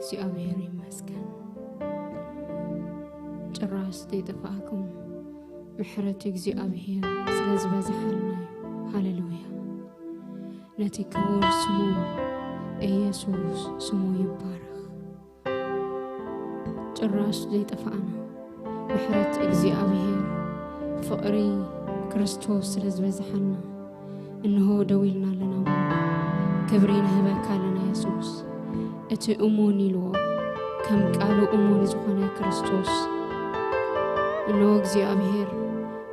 እግዚኣብሔር ይመስገን። ጭራሽ ዘይጠፋእኩም ምሕረት እግዚኣብሔር ስለ ዝበዝሓልና እዩ። ሃሌሉያ። ነቲ ክቡር ስሙ ኢየሱስ ስሙ ይባረኽ። ጭራሽ ዘይጠፋእና ምሕረት እግዚኣብሔር ፍቕሪ ክርስቶስ ስለ ዝበዝሓልና እንሆ ደው ኢልና ኣለና እሞ፣ ክብሪ ንህበካ ኣለና የሱስ። እቲ እሙን ኢልዎ፣ ከም ቃሉ እሙን ዝኾነ ክርስቶስ። እንሆ እግዚኣብሔር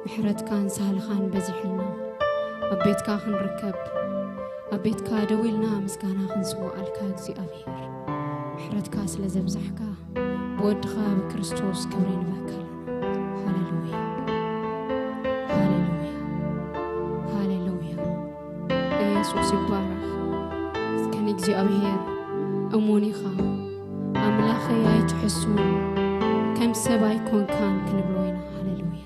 ምሕረትካን ሳህልኻን በዚሕልና፣ ኣብ ቤትካ ክንርከብ፣ ኣብ ቤትካ ደው ኢልና ምስጋና ክንስውኣልካ እግዚኣብሔር። ምሕረትካ ስለ ዘብዛሕካ፣ ብወድኻ ብክርስቶስ ክብሪ ንበካ ኣለና። ሃሌሉያ፣ ሃሌሉያ፣ ሃሌሉያ። ኢየሱስ ይባረኽ። እስከ ንእግዚኣብሔር እሙን ኢኻ። ኣምላኸይ ኣይትሕሱ፣ ከም ሰብ ኣይኮንካን ክንብሎ ኢና። ሃሌሉያ።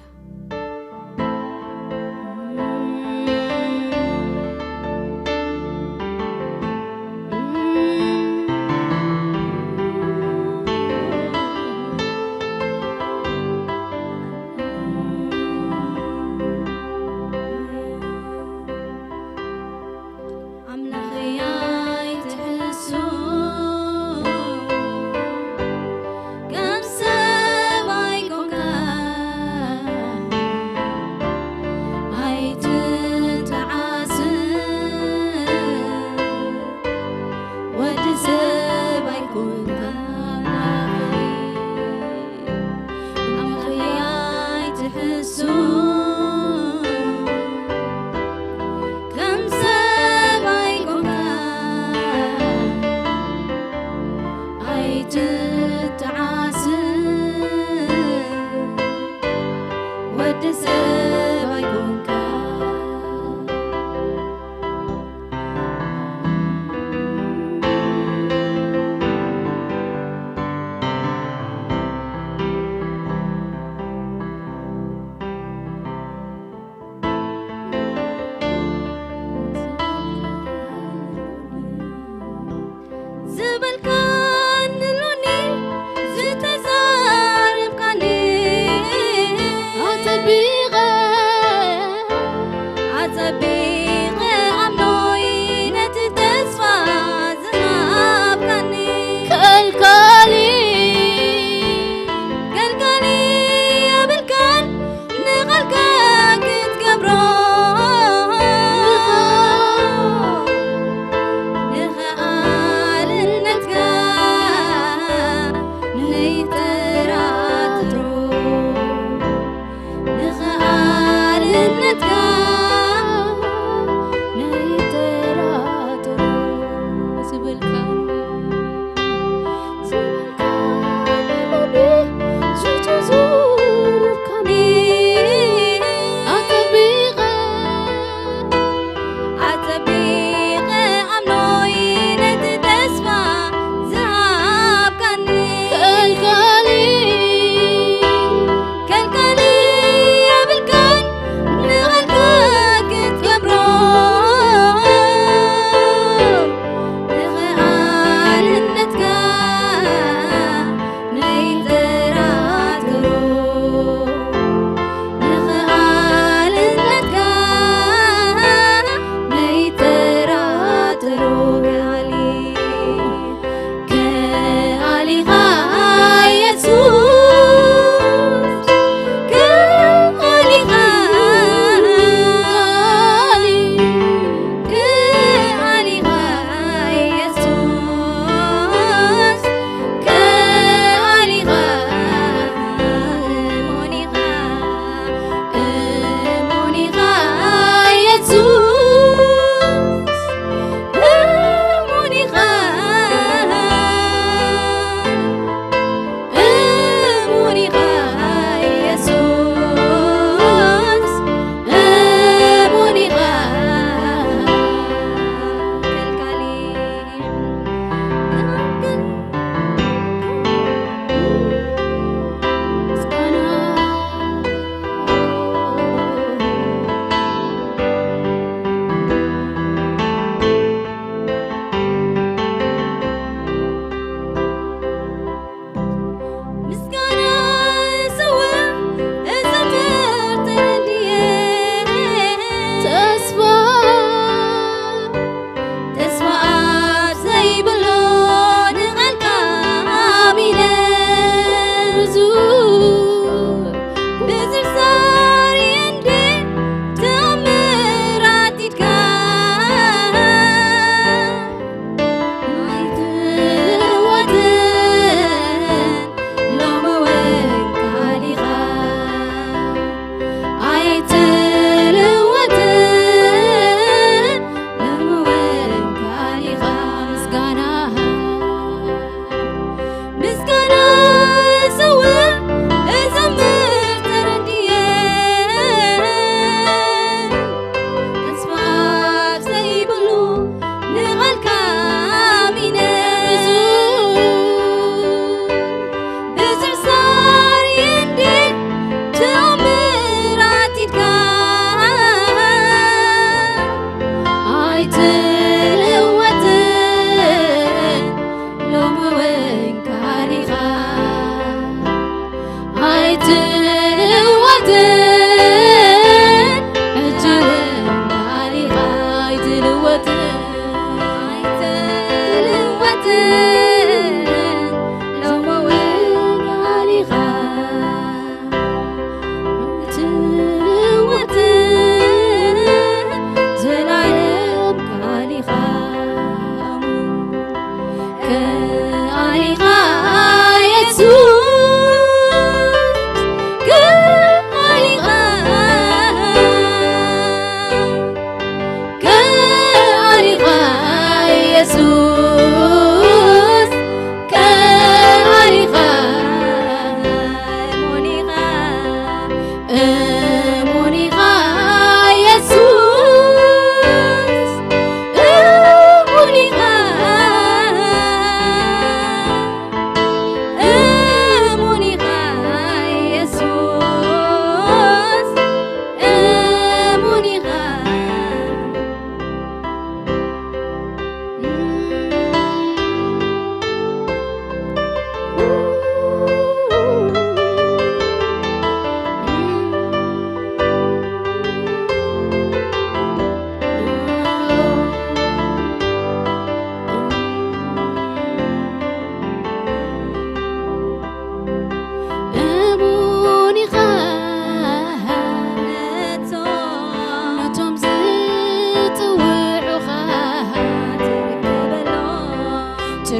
ኣምላኸይ ኣይትሕሱ፣ ከም ሰብ ኣይኮንካን፣ ኣይትተዓስ፣ ወዲ ሰብ ኣይኮንካን ኣምላኸይ። ኣምላኸይ ኣይትሕሱ፣ ከም ሰብ ኣይኮንካን፣ ኣይትተዓስ፣ ወዲ ሰብ ኣይኮንካን። ዝበልካኒ ሎኒ ዝተዛረብካኒ ኣጸቢቐ ኣጸቢቐ ኣምኖይ ነቲ ተስፋ ዝሃብካኒ ከልካሊ ከልካሊ የብልካን ንቓልካ ክትገብሮ ንኸኣልነትካ ነይጠራጥሮ ንኸኣልነትካ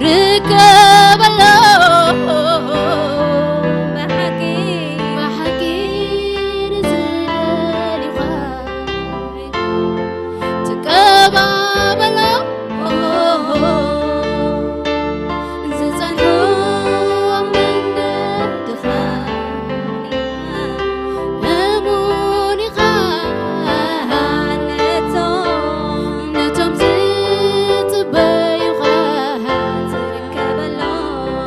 ርከበሎም ብሓቂ ብሓቂ ንዝደልዩኻ ትቀባበሎም ዝጸንሑ ኣብ መንገድኻ እሙን ኢኻ ነቶም ነቶም ዝጽበዩኻ ትርከበሎም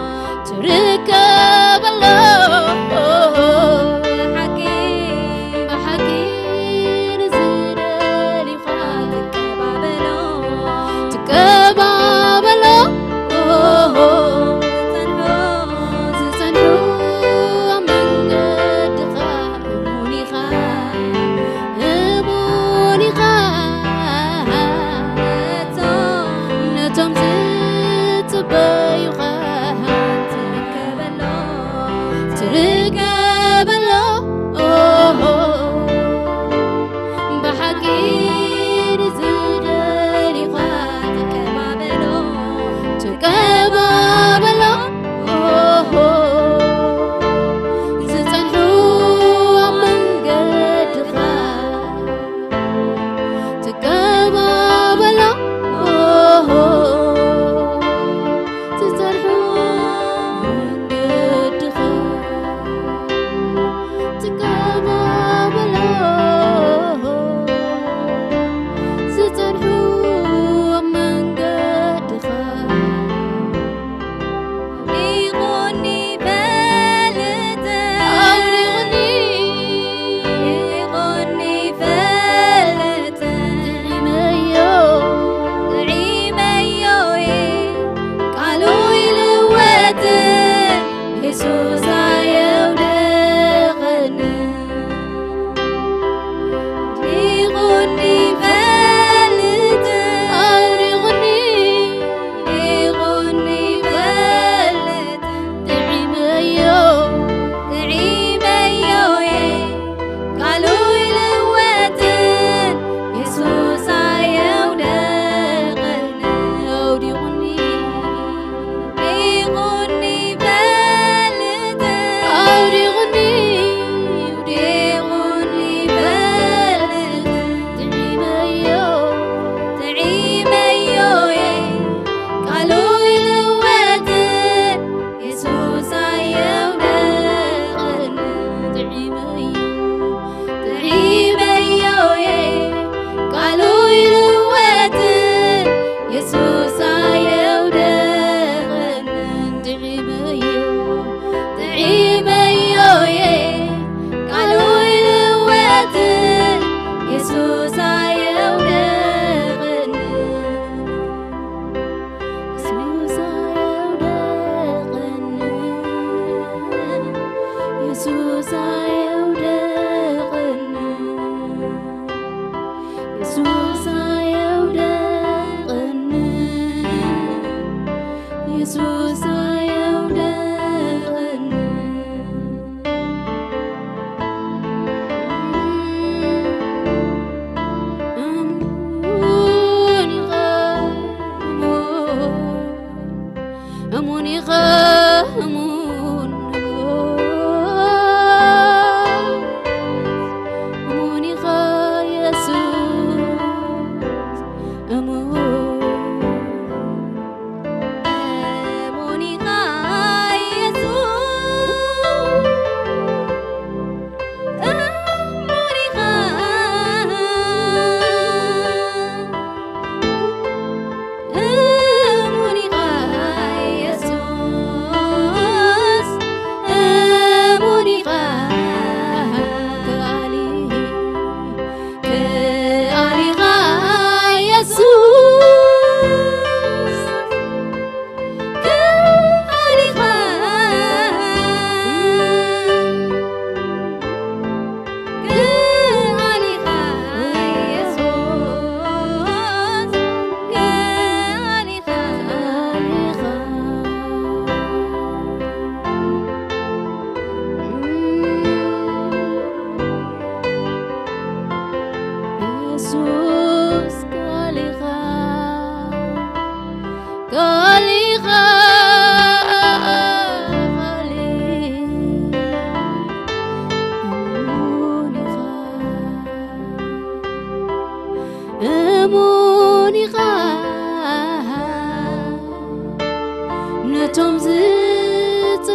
እሙን ኢኻ ነቶም ዝጽውዑኻ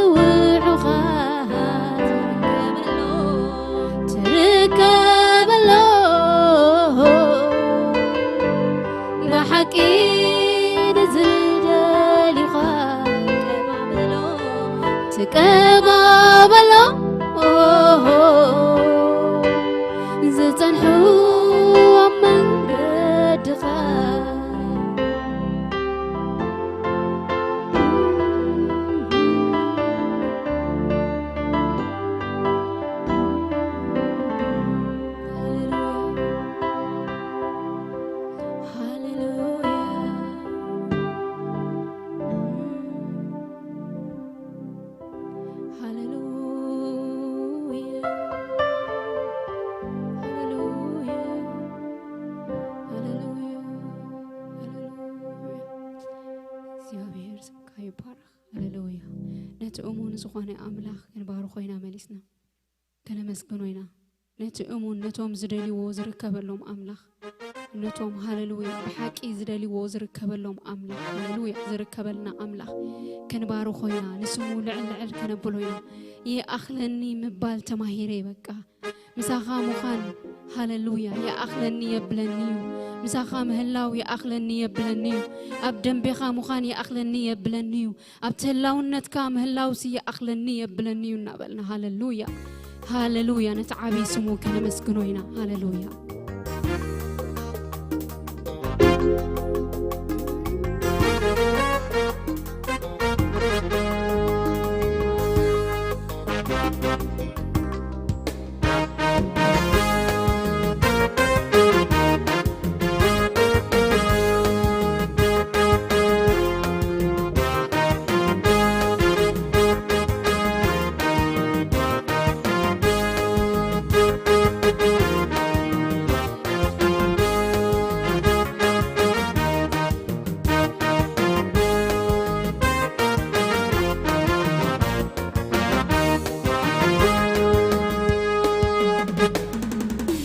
ትርከበሎም ብሓቂ ንዝደልዩኻ ትቀባበሎም ዝጸንሑ ኣብ መንገድኻ። ሃሌሉያ። ሃሌሉያ፣ ሃሌሉያ፣ ሃሌሉያ፣ ሃሌሉያ። እግዚኣብሔር ስምካ ይባረኽ። ሃሌሉያ። ነቲ እሙን ዝኾነ ኣምላኽ ክንባርኾ ኢና መሊስና። ከነመስግኖ ኢና። ነቲ እሙን፣ ነቶም ዝደልይዎ ዝርከበሎም ኣምላኽ፣ ነቶም ሃሌሉያ ብሓቂ ዝደልይዎ ዝርከበሎም ኣምላኽ፣ ሃሌሉያ ዝርከበልና ኣምላኽ ክንባርኾ ኢና። ንስሙ ልዕል ልዕል ከነብሎ ኢና። ይኣኽለኒ ምባል ተማሂረ በቃ። ምሳኻ ምዃን ሃሌሉያ ይኣኽለኒ የብለኒ እዩ። ምሳኻ ምህላው ይኣኽለኒ የብለኒ እዩ። ኣብ ደንቤኻ ምዃን ይኣኽለኒ የብለኒ እዩ። ኣብቲ ህላውነትካ ምህላውሲ ይኣኽለኒ የብለኒ እዩ እናበልና ሃሌሉያ፣ ሃሌሉያ ነቲ ዓብዪ ስሙ ከነመስግኖ ኢና። ሃሌሉያ።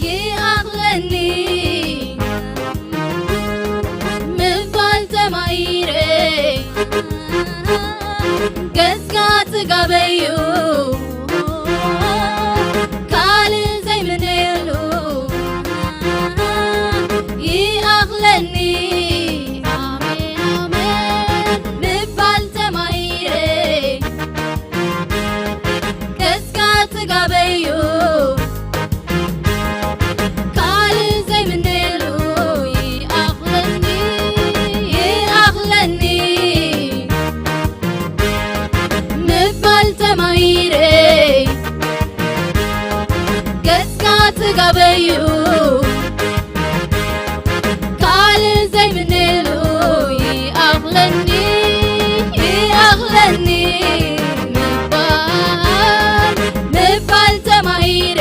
ይኣኽለኒ ምባል ተማሂረ፣ ገጽካ ጽጋበዩ ካልእ ዘይምነየሉ። ይኣኽለኒ ኣሜን ኣሜን ምባል ተማሂረ፣ ገጽካ ጽጋበዩ ካልእ ዘይምነየሉ። ይኣኽለኒ ይኣኽለኒ ምባል ተማሂረ፣ ገጽካ ጽጋበዩ ካልእ ዘይምነሉ። ይኣኽለኒ ይኣኽለኒ ምባል ምባል ተማሂረ፣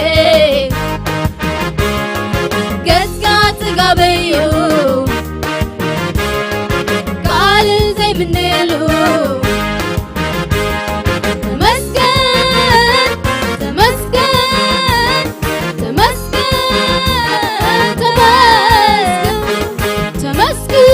ገጽካ ጽጋበዩ ካልእ ዘይምነሉ። ተመስገን ተመስገን ተመስገን ተመስገን ተመስገን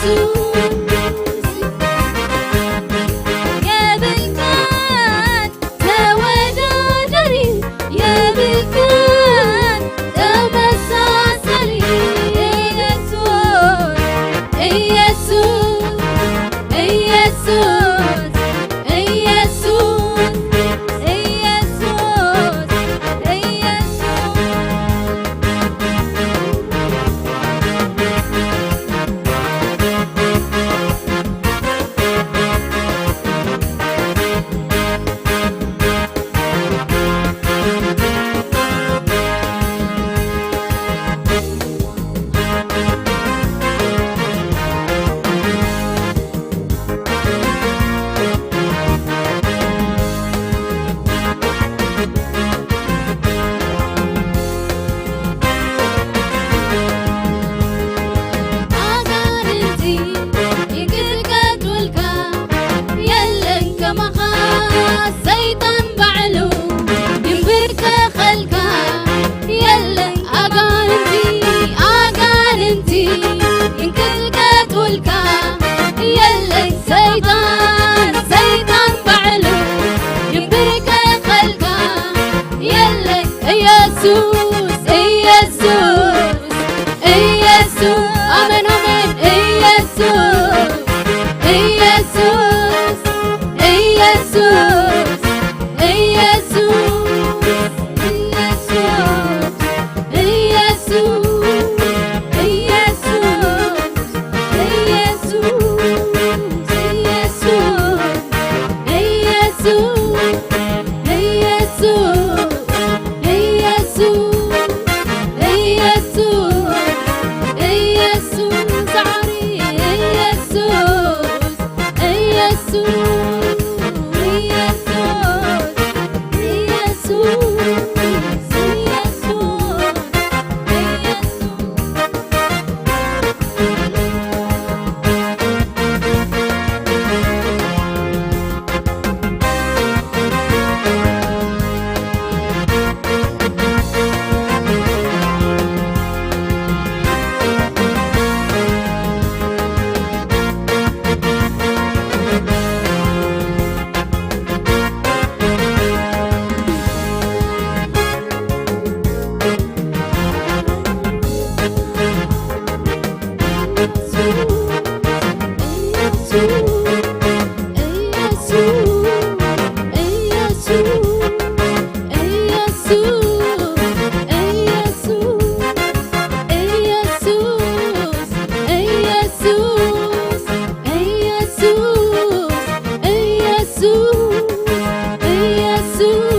ኢየሱስ የብልካን ተወዳዳሪ፣ የብልካን ተመሳሳሊ። ኢየሱስ፣ ኢየሱስ፣ ኢየሱስ፣ ኢየሱስ፣ ኢየሱስ፣ ኢየሱስ። ኣጋንንቲ ይንቅጥቀጡልካ፣ የለን ከማኻ። ሰይጣን ባዕሉ ይንብርከኸልካ፣ የለን ኣጋንንቲ፣ ኣጋንንቲ ይንቅጥቀጡልካ፣ የለን ሰይጣን፣ ሰይጣን ባዕሉ ይንብርከኸልካ፣ የለን ኢየሱስ፣ ኢየሱስ፣ ኢየሱስ፣ ኣሜን፣ ኣሜን። ኢየሱስ፣ ኢየሱስ፣ ኢየሱስ፣ ኢየሱስ፣ ኢየሱስ፣ ኢየሱስ፣ ኢየሱስ፣ ኢየሱስ፣ ኢየሱስ፣ ኢየሱስ፣ ኢየሱስ፣ ኢየሱስ፣ ኢየሱስ፣ ዛዕሪ፣ ኢየሱስ፣ ኢየሱስ፣ ኢየሱስ፣ ኢየሱስ፣ ኢየሱስ፣ ኢየሱስ።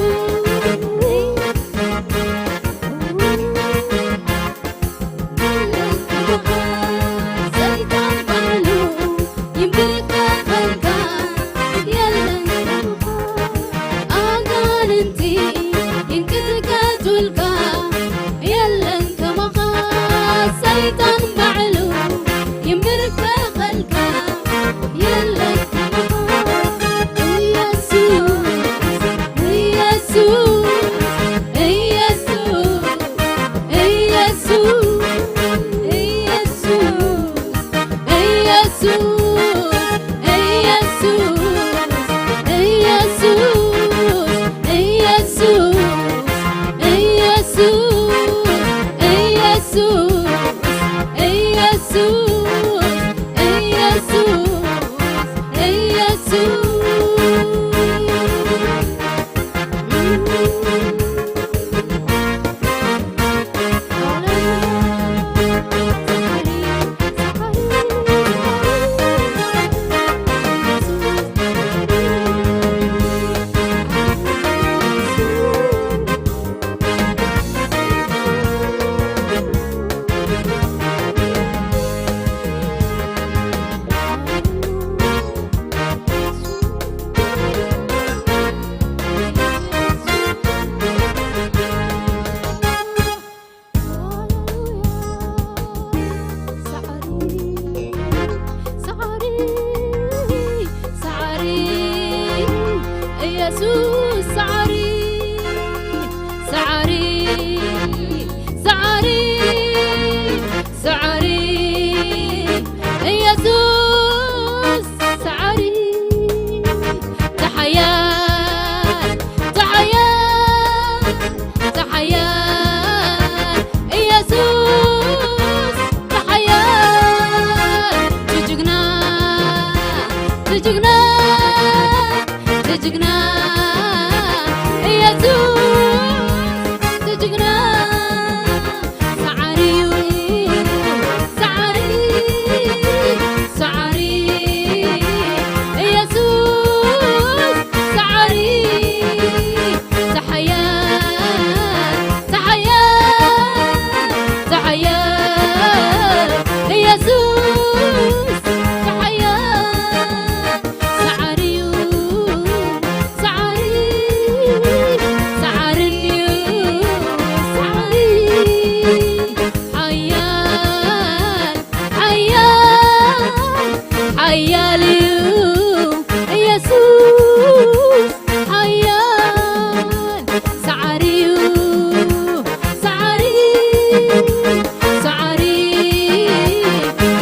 ኣጋንንቲ ይንቅጥቀጡልካ፣ የለን ከማኻ። ሰይጣን ባዕሉ ይንብርከኸልካ፣ የለን ከማኻ። ኢየሱስ፣ ኢየሱስ፣ ኢየሱስ፣ ኢየሱስ፣ ኢየሱስ፣ ኢየሱስ፣ ኢየሱስ፣ ኢየሱስ፣ ኢየሱስ፣ ኢየሱስ፣ ኢየሱስ፣ ኢየሱስ። ሳዕሪ፣ ሳዕሪ፣ ሳዕሪ፣ ኢየሱስ ሳዕሪ፣ ሳዕሪ፣ ሳዕሪ፣ ሳዕሪ፣ ኢየሱስ ጅግና፣ ጅግና፣ ኢየሱስ ጅግና። ሰዓሪ እዩ፣ ሰዓሪ፣ ሰዓሪ፣ ኢየሱስ ሰዓሪ። ተሓያል፣ ተሓያል፣ ተሓያል፣ ኢየሱስ ተሓያል። ሰዓሪ እዩ፣ ሰዓሪ፣ ሰዓሪ እዩ፣ ሰዓሪ። ሓያል፣ ሓያል፣ ሓያል እዩ ኢየሱስ። ሓያል ሰዓሪ እዩ፣ ሰዓሪ፣ ሰዓሪ፣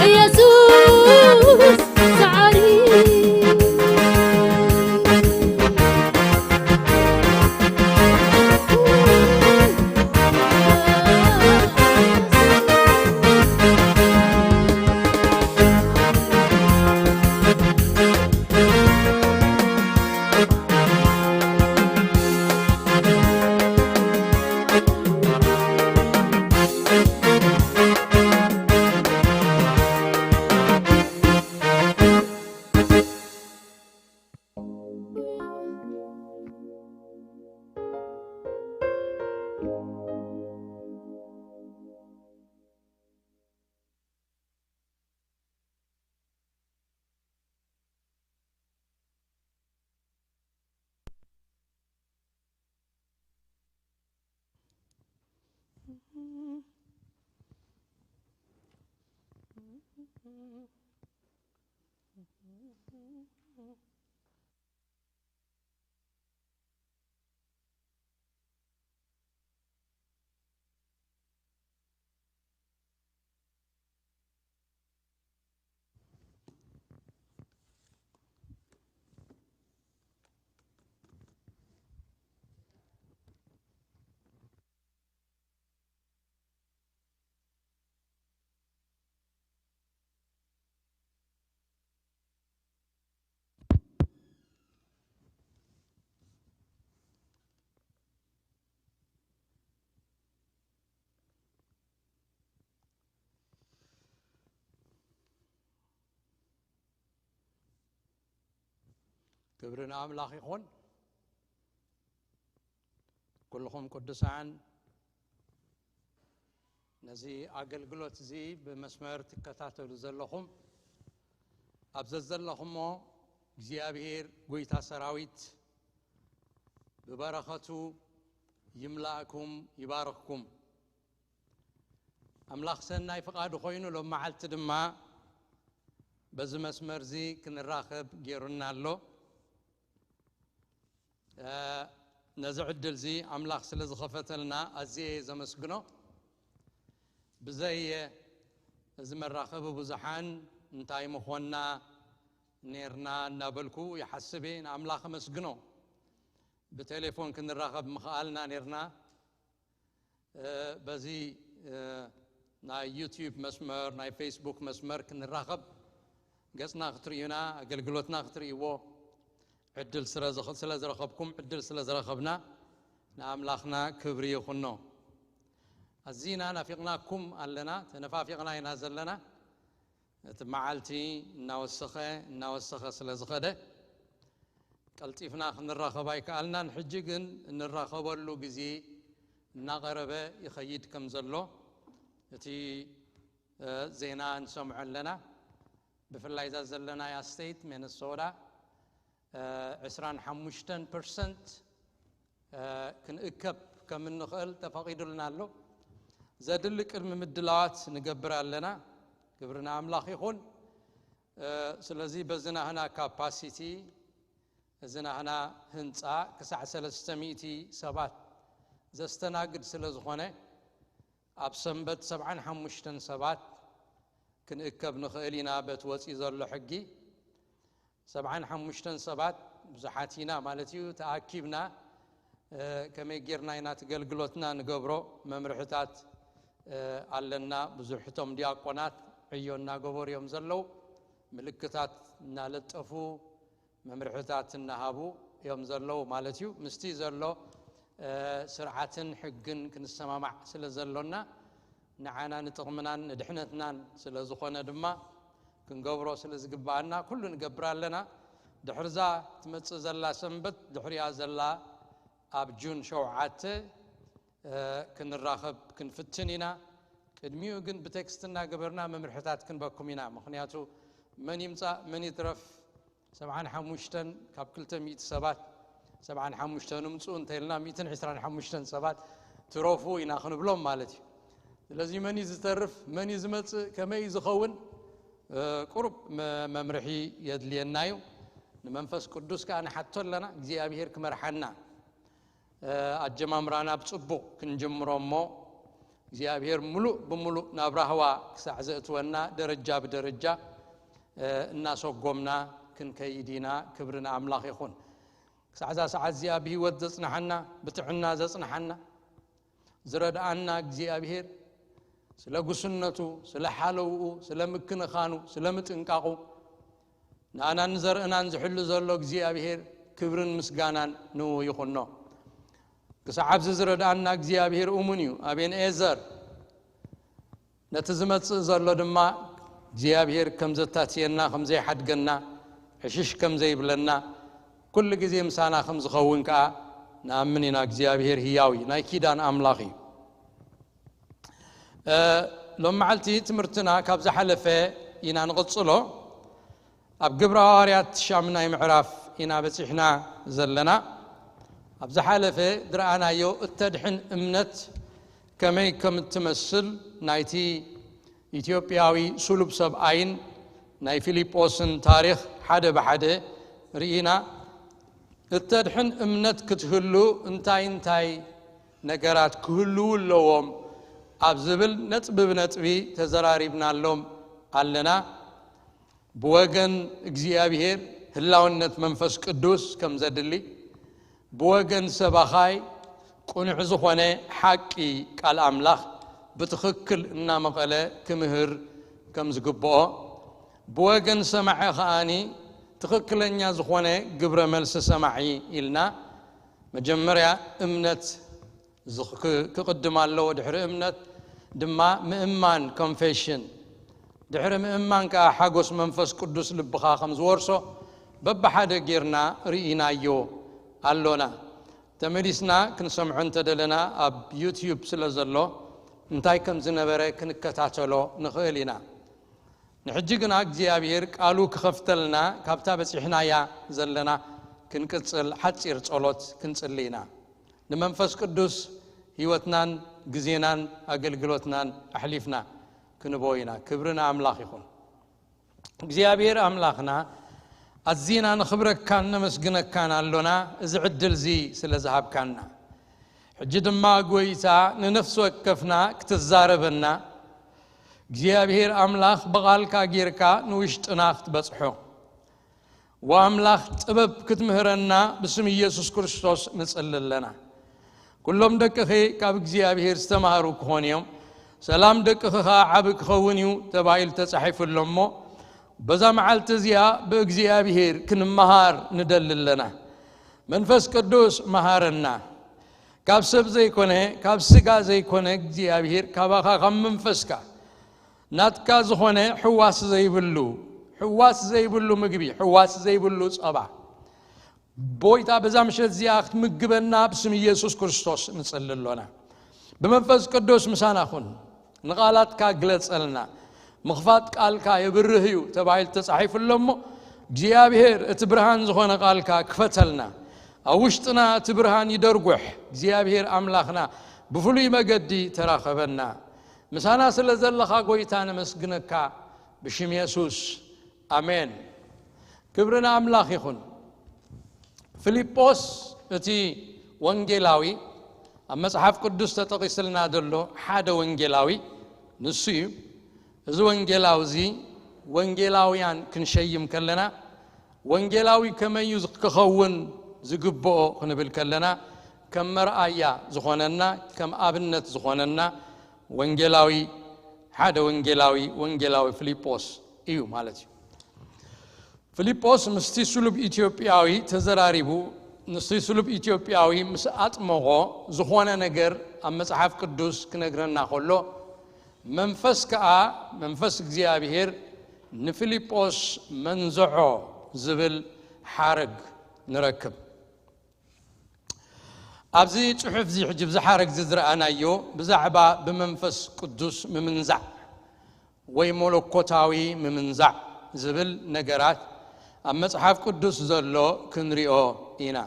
ኢየሱስ ሰዓሪ። ክብሪ ንኣምላኽ ይኹን። ኩልኹም ቅዱሳን ነዚ ኣገልግሎት እዚ ብመስመር ትከታተሉ ዘለኹም፣ ኣብ ዘዘለኹሞ እግዚኣብሔር ጐይታ ሰራዊት ብበረኸቱ ይምላእኩም፣ ይባርኽኩም። ኣምላኽ ሰናይ ፍቓዱ ኮይኑ ሎም መዓልቲ ድማ በዚ መስመር እዚ ክንራኸብ ገይሩና ኣሎ። እ፣ ነዚ ዕድል እዚ ኣምላኽ ስለ ዝኸፈተልና ኣዝየ እየ ዘመስግኖ። ብዘይ እዚ መራኸቢ ብዙሓን እንታይ ምኾንና ኔርና እናበልኩ ይሓስብ እየ፣ ንኣምላኽ ኣመስግኖ። ብቴሌፎን ክንራኸብ ምኽኣልና ኔርና። እ፣ በዚ፣ እ፣ ናይ ዩቲዩብ መስመር፣ ናይ ፌስቡክ መስመር ክንራኸብ፣ ገጽና ክትርእዩና፣ ኣገልግሎትና ክትርእይዎ ዕድል ስለ ዝኸ-፣ ስለ ዝረኸብኩም፣ ዕድል ስለ ዝረኸብና ንኣምላኽና ክብሪ ይኹኖ። ኣዚና ናፊቕናኩም ኣለና፣ ተነፋፊቕና ኢና ዘለና። እቲ መዓልቲ እናወሰኸ፣ እናወሰኸ ስለ ዝኸደ፣ ቀልጢፍና ክንራኸብ ኣይከኣልናን። ሕጂ ግን እንራኸበሉ ግዜ እናቐረበ ይኸይድ ከም ዘሎ እቲ፣ እ፣ ዜና ንሰምዖ ኣለና። ብፍላይ እዛ ዘለናያ ስቴት ሚነሶታ፣ እ፣ ዕስራን ሓሙሽተን ፐርሰንት፣ እ፣ ክንእከብ ከም እንኽእል ተፈቒዱልና ኣሎ። ዘድሊ ቅድሚ ምድላዋት ንገብር ኣለና። ክብሪ ንኣምላኽ ይኹን። እ፣ ስለዚ በዚ ናህና ካፓሲቲ፣ እዚ ናህና ህንጻ ክሳዕ ሰለስተ ሚእቲ ሰባት ዘስተናግድ ስለ ዝኾነ፣ ኣብ ሰንበት ሰብዓን ሓሙሽተን ሰባት ክንእከብ ንኽእል ኢና በቲ ወጺኡ ዘሎ ሕጊ። ሰብዓን ሓሙሽተን ሰባት ብዙሓት ኢና ማለት እዩ። ተኣኪብና፣ እ፣ ከመይ ጌርና ኢና እቲ ኣገልግሎትና ንገብሮ? መምርሕታት፣ እ፣ ኣለና። ብዙሕ እቶም ዲያቆናት ዕዮ እናገበሩ እዮም ዘለዉ። ምልክታት እናለጠፉ፣ መምርሕታት እናሃቡ እዮም ዘለዉ ማለት እዩ። ምስቲ ዘሎ ስርዓትን ሕግን ክንሰማማዕ ስለ ዘሎና፣ ንዓና ንጥቕምናን ንድሕነትናን ስለ ዝኾነ ድማ ክንገብሮ ስለ ዝግባኣና ኩሉ ንገብር ኣለና። ድሕርዛ ትመጽእ ዘላ ሰንበት፣ ድሕሪኣ ዘላ ኣብ ጁን ሸውዓተ ክንራኸብ ክንፍትን ኢና። ቅድሚኡ ግን ብቴክስት እናገበርና መምርሕታት ክንበኩም ኢና። ምኽንያቱ መን ይምጻእ መን ይትረፍ፣ ሰብዓን ሓሙሽተን ካብ ክልተ ሚእቲ ሰባት ሰብዓን ሓሙሽተን ምጽኡ እንተኢልና፣ ሚእትን ዕስራን ሓሙሽተን ሰባት ትረፉ ኢና ክንብሎም ማለት እዩ። ስለዚ መን እዩ ዝተርፍ፣ መን እዩ ዝመጽእ፣ ከመይ እዩ ዝኸውን፣ ቁሩብ መምርሒ የድልየና እዩ። ንመንፈስ ቅዱስ ከኣ ንሓቶ ኣለና እግዚኣብሄር ክመርሓና። ኣጀማምራና ብጽቡቕ ክንጅምሮ እሞ እግዚኣብሄር ምሉእ ብምሉእ ናብ ራህዋ ክሳዕ ዘእትወና ደረጃ ብደረጃ እናሰጎምና ክንከይድ ኢና። ክብሪ ንኣምላኽ ይኹን። ክሳዕ እዛ ሰዓት እዚኣ ብህይወት ዘጽንሓና፣ ብጥዕና ዘጽንሓና፣ ዝረድኣና እግዚኣብሄር ስለ ጉስነቱ፣ ስለ ሓለውኡ፣ ስለ ምክንኻኑ፣ ስለ ምጥንቃቑ፣ ንኣናን ንዘርእናን ዝሕሉ ዘሎ እግዚኣብሄር ክብርን ምስጋናን ንኡ ይኹኖ። ክሳዕ ኣብዚ ዝረድኣና እግዚኣብሄር እሙን እዩ። ኣቤንኤዘር ነቲ ዝመጽእ ዘሎ ድማ እግዚኣብሄር ከም ዘታትየና፣ ከም ዘይሓድገና፣ ዕሽሽ ከም ዘይብለና፣ ኩሉ ግዜ ምሳና ከም ዝኸውን ከኣ ንኣምን ኢና። እግዚኣብሄር ህያው እዩ፣ ናይ ኪዳን ኣምላኽ እዩ። ሎም መዓልቲ ትምህርትና ካብ ዝሓለፈ ኢና ንቕጽሎ። ኣብ ግብረ ሃዋርያት ሻምናይ ምዕራፍ ኢና በጺሕና ዘለና። ኣብ ዝሓለፈ ዝረኣናዮ እተድሕን እምነት ከመይ ከም እትመስል ናይቲ ኢትዮጵያዊ ስሉብ ሰብኣይን ናይ ፊልጶስን ታሪኽ ሓደ ብሓደ ርኢና። እተድሕን እምነት ክትህሉ እንታይ እንታይ ነገራት ክህልዉ ኣለዎም ኣብ ዝብል ነጥቢ ብነጥቢ ተዘራሪብናሎም ኣለና። ብወገን እግዚኣብሄር ህላውነት መንፈስ ቅዱስ ከም ዘድሊ፣ ብወገን ሰባኻይ ቅኑዕ ዝኾነ ሓቂ ቃል ኣምላኽ ብትኽክል እናመቐለ ክምህር ከም ዝግብኦ፣ ብወገን ሰማዒ ከኣኒ ትኽክለኛ ዝኾነ ግብረ መልሲ ሰማዒ ኢልና። መጀመርያ እምነት ክቕድም ኣለዎ። ድሕሪ እምነት ድማ ምእማን፣ ኮንፌሽን። ድሕሪ ምእማን ከኣ ሓጎስ መንፈስ ቅዱስ ልብኻ ከም ዝወርሶ በብሓደ ጌርና ርኢናዮ ኣሎና። ተመሊስና ክንሰምዖ እንተደለና ኣብ ዩትዩብ ስለ ዘሎ እንታይ ከም ዝነበረ ክንከታተሎ ንኽእል ኢና። ንሕጂ ግና እግዚኣብሔር ቃሉ ክኸፍተልና ካብታ በጺሕናያ ዘለና ክንቅጽል ሓጺር ጸሎት ክንጽሊ ኢና። ንመንፈስ ቅዱስ ህይወትናን ግዜናን ኣገልግሎትናን ኣሕሊፍና ክንቦ ኢና። ክብሪ ንኣምላኽ ይኹን። እግዚኣብሔር ኣምላኽና ኣዚና ንኽብረካን ነመስግነካን ኣሎና፣ እዚ ዕድል እዚ ስለ ዝሃብካና። ሕጂ ድማ ጎይታ ንነፍሲ ወከፍና ክትዛረበና፣ እግዚኣብሔር ኣምላኽ ብቓልካ ጌርካ ንውሽጥና ክትበጽሖ። ወኣምላኽ ጥበብ ክትምህረና ብስም ኢየሱስ ክርስቶስ ንጽሊ ኣለና። ኩሎም ደቅኺ ካብ እግዚኣብሔር ዝተማህሩ ክኾኑ እዮም፣ ሰላም ደቅኺ ኸኣ ዓቢ ክኸውን እዩ ተባሂሉ ተጻሒፉ ኣሎ እሞ፣ በዛ መዓልቲ እዚኣ ብእግዚኣብሔር ክንመሃር ንደሊ ኣለና። መንፈስ ቅዱስ መሃረና። ካብ ሰብ ዘይኮነ፣ ካብ ስጋ ዘይኮነ እግዚኣብሔር ካባኻ ካብ መንፈስካ ናትካ ዝኾነ ሕዋስ ዘይብሉ፣ ሕዋስ ዘይብሉ ምግቢ፣ ሕዋስ ዘይብሉ ጸባ፣ ጎይታ በዛ ምሸት እዚኣ ክትምግበና ብስም ኢየሱስ ክርስቶስ ንጽሊ ኣሎና። ብመንፈስ ቅዱስ ምሳና ኩን፣ ንቓላትካ ግለጸልና። ምኽፋት ቃልካ የብርህ እዩ ተባሂሉ ተጻሒፉ ኣሎ እሞ፣ እግዚኣብሔር እቲ ብርሃን ዝኾነ ቃልካ ክፈተልና። ኣብ ውሽጥና እቲ ብርሃን ይደርጉሕ። እግዚኣብሔር ኣምላኽና ብፍሉይ መገዲ ተራኸበና። ምሳና ስለ ዘለኻ ጎይታ ነመስግነካ ብሽም የሱስ። ኣሜን። ክብሪ ንኣምላኽ ይኹን። ፊልጶስ እቲ ወንጌላዊ ኣብ መጽሓፍ ቅዱስ ተጠቒስልና ዘሎ ሓደ ወንጌላዊ ንሱ እዩ። እዚ ወንጌላዊ እዚ ወንጌላውያን ክንሸይም ከለና ወንጌላዊ ከመይ እዩ ክኸውን ዝግብኦ ክንብል ከለና ከም መርኣያ ዝኾነና ከም ኣብነት ዝኾነና ወንጌላዊ ሓደ ወንጌላዊ ወንጌላዊ ፊልጶስ እዩ ማለት እዩ። ፊልጶስ ምስቲ ስሉብ ኢትዮጵያዊ ተዘራሪቡ፣ ምስቲ ስሉብ ኢትዮጵያዊ ምስ ኣጥመቖ ዝኾነ ነገር ኣብ መጽሓፍ ቅዱስ ክነግረና ከሎ፣ መንፈስ ከኣ፣ መንፈስ እግዚኣብሔር ንፊልጶስ መንዝዖ ዝብል ሓረግ ንረክብ። ኣብዚ ጽሑፍ እዚ ሕጂ፣ ኣብዚ ሓረግ እዚ ዝረኣናዮ፣ ብዛዕባ ብመንፈስ ቅዱስ ምምንዛዕ ወይ መለኮታዊ ምምንዛዕ ዝብል ነገራት ኣብ መጽሓፍ ቅዱስ ዘሎ ክንሪኦ ኢና።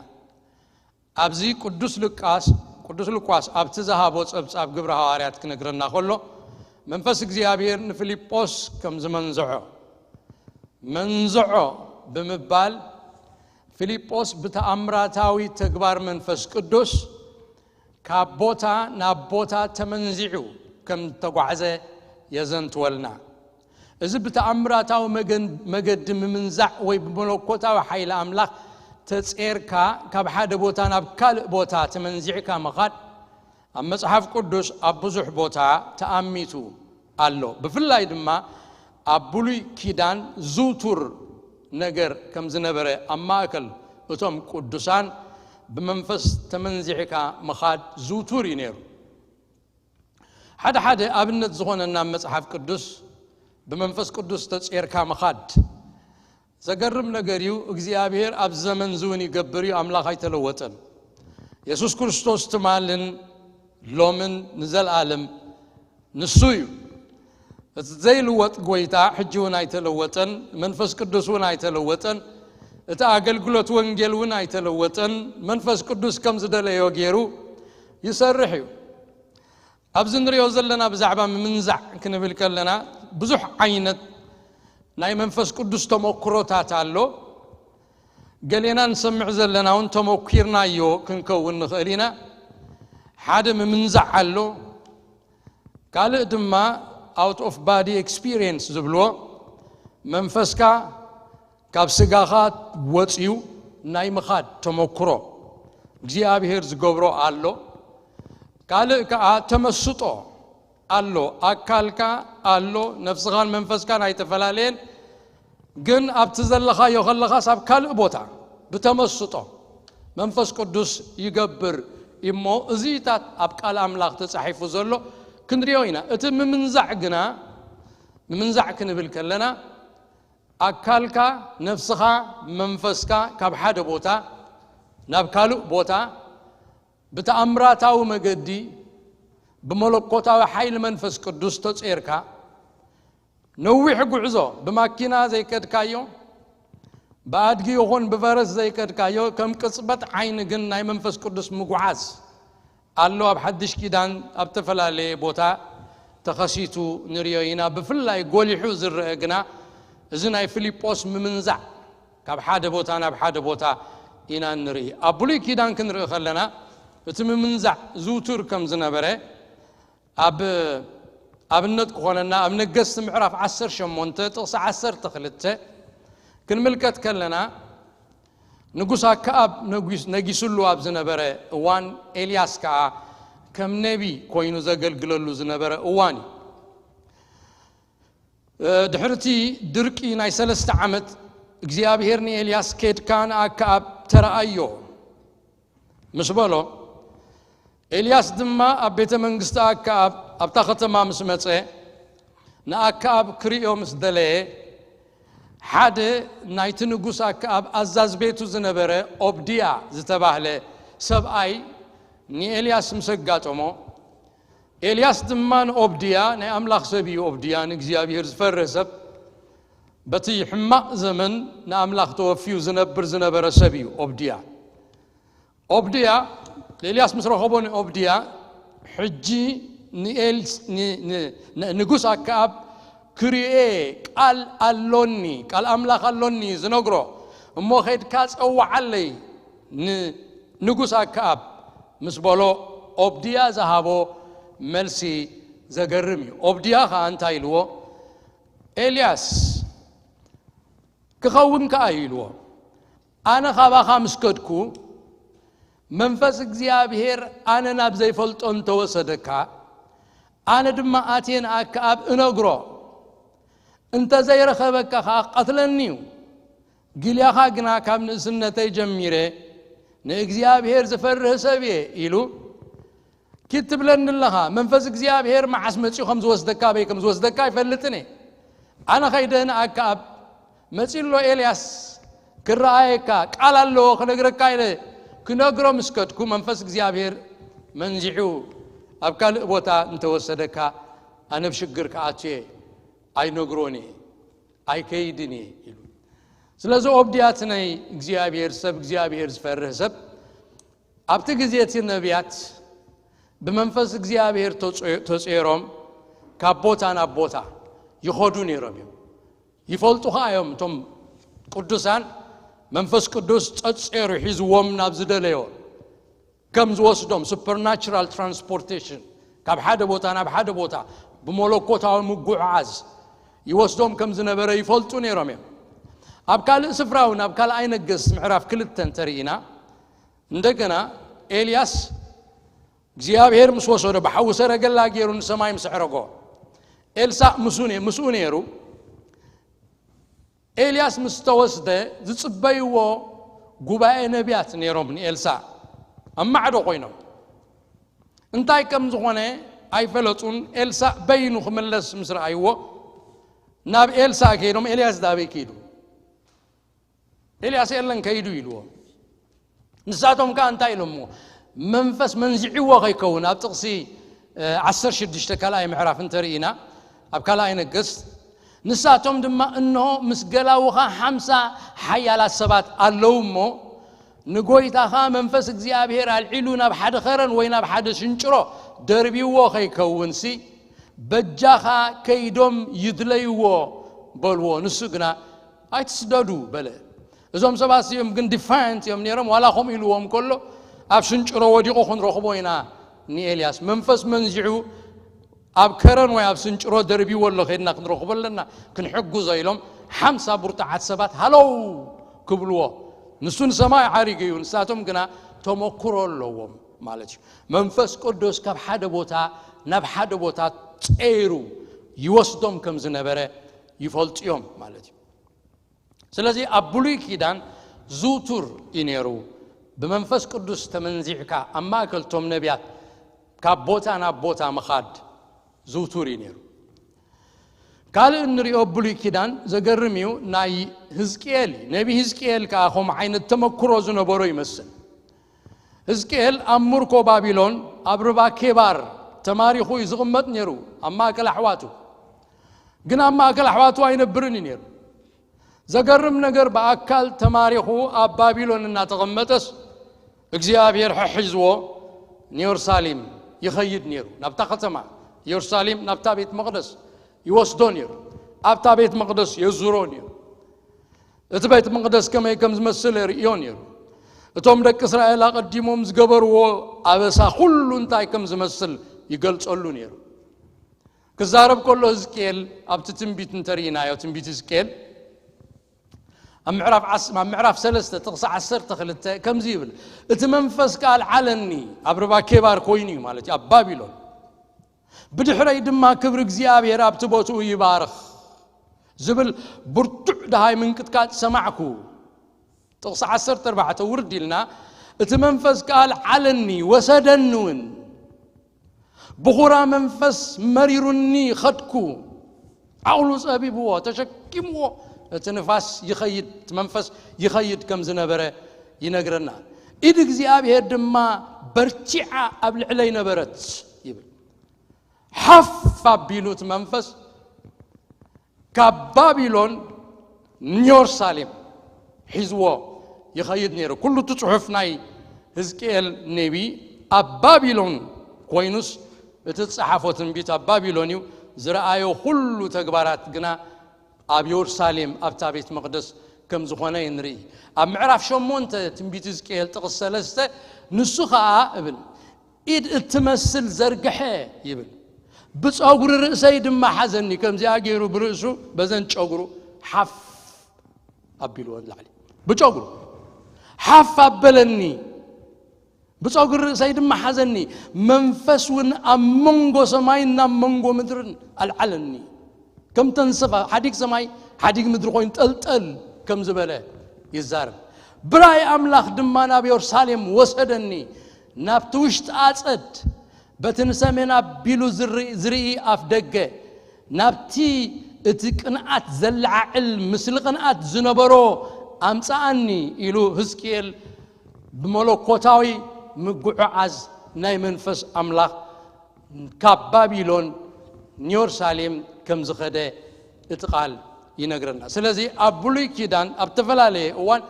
ኣብዚ ቅዱስ ሉቃስ፣ ቅዱስ ሉቃስ ኣብቲ ዝሃቦ ጸብጻብ ግብረ ሃዋርያት ክነግረና ከሎ፣ መንፈስ እግዚኣብሔር ንፊልጶስ ከም ዝመንዝዖ፣ መንዝዖ ብምባል፣ ፊልጶስ ብተኣምራታዊ ተግባር መንፈስ ቅዱስ ካብ ቦታ ናብ ቦታ ተመንዚዑ ከም ተጓዕዘ የዘንትወልና። እዚ ብተኣምራታዊ መገን-፣ መገዲ ምምንዛዕ ወይ ብመለኮታዊ ሓይሊ ኣምላኽ ተጼርካ ካብ ሓደ ቦታ ናብ ካልእ ቦታ ተመንዚዕካ ምኻድ፣ ኣብ መጽሓፍ ቅዱስ ኣብ ብዙሕ ቦታ ተኣሚቱ ኣሎ። ብፍላይ ድማ ኣብ ብሉይ ኪዳን ዝውቱር ነገር ከም ዝነበረ፣ ኣብ ማእከል እቶም ቅዱሳን ብመንፈስ ተመንዚዕካ ምኻድ ዝውቱር እዩ ነይሩ። ሓደ ሓደ ኣብነት ዝኾነና መጽሓፍ ቅዱስ፣ ብመንፈስ ቅዱስ ተጼርካ ምኻድ። ዘገርም ነገር እዩ። እግዚኣብሔር ኣብ ዘመን ዝውን ይገብር እዩ። ኣምላኽ ኣይተለወጠን። የሱስ ክርስቶስ ትማልን ሎምን ንዘለኣለም ንሱ እዩ። እቲ ዘይልወጥ ጎይታ ሕጂ እውን ኣይተለወጠን። መንፈስ ቅዱስ እውን ኣይተለወጠን። እቲ ኣገልግሎት ወንጌል እውን ኣይተለወጠን። መንፈስ ቅዱስ ከም ዝደለዮ ገይሩ ይሰርሕ እዩ። ኣብዚ ንሪኦ ዘለና ብዛዕባ ምምንዛዕ ክንብል ከለና፣ ብዙሕ ዓይነት ናይ መንፈስ ቅዱስ ተመክሮታት ኣሎ። ገሌና ንሰምዕ ዘለና እውን ተመኪርናዮ ክንከውን ንኽእል ኢና። ሓደ ምምንዛዕ ኣሎ። ካልእ ድማ out of body experience ዝብልዎ፣ መንፈስካ ካብ ስጋኻ ወፂኡ ናይ ምኻድ ተመክሮ እግዚኣብሔር ዝገብሮ ኣሎ። ካልእ ከዓ ተመስጦ ኣሎ። ኣካልካ ኣሎ፣ ነፍስኻን መንፈስካን ኣይተፈላለየን፣ ግን ኣብቲ ዘለኻዮ ከለኻስ ኣብ ካልእ ቦታ ብተመስጦ መንፈስ ቅዱስ ይገብር እሞ፣ እዚታት ኣብ ቃል ኣምላኽ ተጻሒፉ ዘሎ ክንሪኦ ኢና። እቲ ምምንዛዕ ግና፣ ምምንዛዕ ክንብል ከለና፣ ኣካልካ፣ ነፍስኻ፣ መንፈስካ ካብ ሓደ ቦታ ናብ ካልእ ቦታ ብተኣምራታዊ መገዲ፣ ብመለኮታዊ ሓይሊ መንፈስ ቅዱስ ተጼርካ፣ ነዊሕ ጉዕዞ ብማኪና ዘይከድካዮ፣ ብኣድጊ ይኹን ብፈረስ ዘይከድካዮ፣ ከም ቅጽበት ዓይኒ ግን ናይ መንፈስ ቅዱስ ምጉዓዝ ኣሎ። ኣብ ሓድሽ ኪዳን ኣብ ዝተፈላለየ ቦታ ተኸሲቱ ንሪኦ ኢና። ብፍላይ ጎሊሑ ዝረአ ግና እዚ ናይ ፊልጶስ ምምንዛዕ፣ ካብ ሓደ ቦታ ናብ ሓደ ቦታ ኢና ንርኢ። ኣብ ብሉይ ኪዳን ክንርኢ ከለና፣ እቲ ምምንዛዕ ዝውቱር ከም ዝነበረ ኣብ ኣብነት ክኾነና፣ ኣብ ነገስቲ ምዕራፍ ዓሰርተ ሸሞንተ ጥቕሲ ዓሰርተ ክልተ ክንምልከት ከለና፣ ንጉስ ኣከኣብ ነጒስ-፣ ነጊስሉ ኣብ ዝነበረ እዋን፣ ኤልያስ ከኣ ከም ነቢ ኮይኑ ዘገልግለሉ ዝነበረ እዋን እዩ። እ፣ ድሕርቲ ድርቂ ናይ ሰለስተ ዓመት፣ እግዚኣብሔር ንኤልያስ፣ "ኬድካ ንኣከኣብ ተረኣዮ" ምስ በሎ፣ ኤልያስ ድማ ኣብ ቤተ መንግስቲ ኣከኣብ ኣብታ ከተማ ምስ መጸ፣ ንኣከኣብ ክርእዮ ምስ ደለየ፣ ሓደ ናይቲ ንጉስ ኣከኣብ ኣዛዝ ቤቱ ዝነበረ ኦብድያ ዝተባህለ ሰብኣይ ንኤልያስ ምስ ኣጋጠሞ፣ ኤልያስ ድማ ንኦብድያ፣ ናይ ኣምላኽ ሰብ እዩ። ኦብድያ ንእግዚኣብሔር ዝፈርህ ሰብ፣ በቲ ሕማቕ ዘመን ንኣምላኽ ተወፍዩ ዝነብር ዝነበረ ሰብ እዩ ኦብድያ። ኦብድያ፣ ኤልያስ ምስ ረኸቦ ንኦብድያ፣ "ሕጂ ንኤል-፣ ን-፣ ን-፣ ን-፣ ንጉስ ኣከኣብ ክርኤ ቃል ኣሎኒ፣ ቃል ኣምላኽ ኣሎኒ" ዝነግሮ፣ "እሞ ኸድካ ጸውዓለይ ንንጉስ ኣከኣብ" ምስ በሎ፣ ኦብድያ ዝሃቦ መልሲ ዘገርም እዩ። ኦብድያ ኸኣ እንታይ ኢልዎ? "ኤልያስ ክኸውን ከኣ" እዩ ኢልዎ። "ኣነ ካባኻ ምስ ከድኩ፣ መንፈስ እግዚኣብሔር ኣነ ናብ ዘይፈልጦ እንተወሰደካ፣ ኣነ ድማ ኣትየ ንኣከኣብ እነግሮ፣ እንተ ዘይረኸበካ ኸኣ ክቐትለኒ እዩ። ጊልያኻ ግና ካብ ንእስነተይ ጀሚረ ንእግዚኣብሔር ዝፈርህ ሰብ እየ ኢሉ ኪድ ትብለኒ ኣለኻ። መንፈስ እግዚኣብሔር መዓስ መጺኡ ከም ዝወስደካ፣ ኣበይ ከም ዝወስደካ ኣይፈልጥን እየ። ኣነ ኸይደ ንኣከኣብ፣ መጺኡ ኣሎ ኤልያስ ክረኣየካ፣ ቃል ኣለዎ ክነግረካ ኢለ ክነግሮ ምስ ከድኩ፣ መንፈስ እግዚኣብሔር መንዚዑ ኣብ ካልእ ቦታ እንተወሰደካ፣ ኣነ ኣብ ሽግር ክኣቱ እየ፣ ኣይነግሮን እየ፣ ኣይከይድን እየ ኢሉ። ስለዚ ኦብድያ እቲ ናይ እግዚኣብሔር ሰብ፣ እግዚኣብሔር ዝፈርህ ሰብ፣ ኣብቲ ግዜ እቲ ነቢያት ብመንፈስ እግዚኣብሔር ተጾ-፣ ተጾይሮም ካብ ቦታ ናብ ቦታ ይኸዱ ነይሮም እዮም። ይፈልጡ ኸዓ እዮም እቶም ቅዱሳን፣ መንፈስ ቅዱስ ጸጼሩ ሒዝዎም ናብ ዝደለዮ ከም ዝወስዶም፣ ሱፐርናቹራል ትራንስፖርቴሽን፣ ካብ ሓደ ቦታ ናብ ሓደ ቦታ ብመለኮታዊ ምጉዕዓዝ ይወስዶም ከም ዝነበረ ይፈልጡ ነይሮም እዮም። ኣብ ካልእ ስፍራ እውን፣ ኣብ ካልኣይ ነገስት ምዕራፍ ክልተ እንተርኢና፣ እንደገና ኤልያስ እግዚኣብሔር ምስ ወሰዶ፣ ብሓዊ ሰረገላ ገይሩ ንሰማይ ምስ ኣዕረጎ፣ ኤልሳእ ምስኡ ነ-፣ ምስኡ ነይሩ። ኤልያስ ምስ ተወስደ ዝጽበይዎ ጉባኤ ነቢያት ነይሮም ንኤልሳእ ኣብ ማዕዶ ኮይኖም። እንታይ ከም ዝኾነ ኣይፈለጡን። ኤልሳእ በይኑ ክምለስ ምስ ረኣይዎ ናብ ኤልሳእ ከይዶም፣ "ኤልያስ ዳበይ ከይዱ? ኤልያስ የለን ከይዱ" ኢልዎ። ንሳቶም ከኣ እንታይ ኢሎምዎ? መንፈስ መንዚዕዎ ከይከውን፣ ኣብ ጥቕሲ፣ እ፣ ዓሰርተ ሽዱሽተ ካልኣይ ምዕራፍ እንተርኢና፣ ኣብ ካልኣይ ነገስት፣ ንሳቶም ድማ፣ "እንሆ ምስ ገላውኻ ሓምሳ ሓያላት ሰባት ኣለዉ እሞ፣ ንጎይታኻ መንፈስ እግዚኣብሔር ኣልዒሉ ናብ ሓደ ኸረን ወይ ናብ ሓደ ሽንጭሮ ደርቢዎ ከይከውንሲ፣ በጃኻ ከይዶም ይድለይዎ" በልዎ። ንሱ ግና፣ "ኣይትስደዱ" በለ። እዞም ሰባት እዚኦም ግን ዲፋያንት እዮም ነይሮም። ዋላ ከምኡ ኢልዎም ከሎ፣ "ኣብ ሽንጭሮ ወዲቑ ክንረኽቦ ኢና ንኤልያስ። መንፈስ መንዚዑ ኣብ ከረን ወይ ኣብ ሽንጭሮ ደርቢዎ ኣሎ፣ ከድና ክንረኽቦ ኣለና፣ ክንሕግዞ" ኢሎም ሓምሳ ብርቱዓት ሰባት ሃለው ክብልዎ፣ ንሱ ንሰማይ ዓሪጉ እዩ፣ ንሳቶም ግና ተመክሮ ኣለዎም ማለት እዩ። መንፈስ ቅዱስ ካብ ሓደ ቦታ ናብ ሓደ ቦታ ጸይሩ ይወስዶም ከም ዝነበረ ይፈልጡ እዮም ማለት እዩ። ስለዚ ኣብ ብሉይ ኪዳን ዝውቱር እዩ ነይሩ፣ ብመንፈስ ቅዱስ ተመንዚዕካ ኣብ ማእከል ቶም ነቢያት ካብ ቦታ ናብ ቦታ ምኻድ ዝውቱር እዩ ነይሩ። ካልእ እንሪኦ ኣብ ብሉይ ኪዳን ዘገርም እዩ፣ ናይ ህዝቅኤል እዩ። ነቢ ህዝቅኤል ከኣ ከምኡ ዓይነት ተመክሮ ዝነበሮ ይመስል። ህዝቅኤል ኣብ ምርኮ ባቢሎን ኣብ ርባ ኬባር ተማሪኹ እዩ ዝቕመጥ ነይሩ፣ ኣብ ማእከል ኣሕዋቱ። ግን ኣብ ማእከል ኣሕዋቱ ኣይነብርን እዩ ነይሩ። ዘገርም ነገር፣ ብኣካል ተማሪኹ ኣብ ባቢሎን እናተቐመጠስ እግዚኣብሔር ሕሒዝዎ ንየሩሳሌም ይኸይድ ነይሩ። ናብታ ከተማ የሩሳሌም፣ ናብታ ቤት መቕደስ ይወስዶ ነይሩ። ኣብታ ቤት መቕደስ የዙሮ ነይሩ። እቲ ቤት መቕደስ ከመይ ከም ዝመስል የርእዮ ነይሩ። እቶም ደቂ እስራኤል ኣቐዲሞም ዝገበርዎ ኣበሳ ኩሉ እንታይ ከም ዝመስል ይገልጸሉ ነይሩ። ክዛረብ ከሎ ህዝቅኤል ኣብቲ ትንቢት እንተርኢናዮ፣ ትንቢት ህዝቅኤል ኣብ ምዕራፍ ዓስ-፣ ኣብ ምዕራፍ ሰለስተ ጥቕሲ ዓሰርተ ክልተ ከምዚ ይብል፣ "እቲ መንፈስ ከኣ ኣልዓለኒ ኣብ ርባ ኬባር ኮይኑ" እዩ ማለት እዩ፣ ኣብ ባቢሎን። "ብድሕረይ ድማ ክብሪ እግዚኣብሔር ኣብቲ ቦትኡ ይባርኽ" ዝብል ብርቱዕ ደሃይ ምንቅጥቃጥ ሰማዕኩ። ጥቕሲ ዓሰርተ ኣርባዕተ ውርድ ኢልና፣ "እቲ መንፈስ ከኣ ኣልዓለኒ፣ ወሰደኒ እውን። ብኹራ መንፈስ መሪሩኒ ኸድኩ።" ዓቕሉ ጸቢብዎ፣ ተሸኪምዎ፣ እቲ ንፋስ ይኸይድ፣ እቲ መንፈስ ይኸይድ ከም ዝነበረ ይነግረና። "ኢድ እግዚኣብሔር ድማ በርቲዓ ኣብ ልዕለይ ነበረት" ይብል። ሓፍ ኣቢሉ እቲ መንፈስ ካብ ባቢሎን ንዮርሳሌም ሒዝዎ ይኸይድ ነይሩ። ኩሉ እቲ ጽሑፍ ናይ ህዝቅኤል ነቢ ኣብ ባቢሎን ኮይኑስ፣ እቲ ዝጸሓፎ ትንቢት ኣብ ባቢሎን እዩ። ዝረኣዮ ኩሉ ተግባራት ግና ኣብ ዮርሳሌም ኣብታ ቤት መቕደስ ከም ዝኾነ ንርኢ። ኣብ ምዕራፍ ሸሞንተ ትንቢት ህዝቅኤል ጥቕስ ሰለስተ፣ ንሱ ኸኣ እብል፣ "ኢድ እትመስል ዘርግሐ" ይብል። "ብጸጉሪ ርእሰይ ድማ ሓዘኒ"፣ ከምዚኣ ገይሩ ብርእሱ በዘን ጨጉሩ ሓፍ ኣቢልዎ ንላዕሊ። ብጨጉሩ ሓፍ ኣበለኒ። "ብጸጉሪ ርእሰይ ድማ ሓዘኒ፣ መንፈስ እውን ኣብ መንጎ ሰማይን ኣብ መንጎ ምድርን ኣልዓለኒ። ከም ተንሰፋ ሓዲግ ሰማይ ሓዲግ ምድሪ ኮይኑ ጠልጠል ከም ዝበለ ይዛረብ። ብራይ ኣምላኽ ድማ ናብ የሩሳሌም ወሰደኒ፣ ናብቲ ውሽጢ ኣጸድ፣ በቲ ንሰሜን ኣቢሉ ዝርኢ ኣፍ ደገ፣ ናብቲ እቲ ቅንኣት ዘለዓዕል ምስሊ ቅንኣት ዝነበሮ ኣምጻኣኒ ኢሉ ህዝቅኤል ብመለኮታዊ ምጉዕዓዝ ናይ መንፈስ ኣምላኽ ካብ ባቢሎን ንየሩሳሌም ከም ዝኸደ እቲ ቃል ይነግረና። ስለዚ ኣብ ብሉይ ኪዳን ኣብ ተፈላለየ እዋን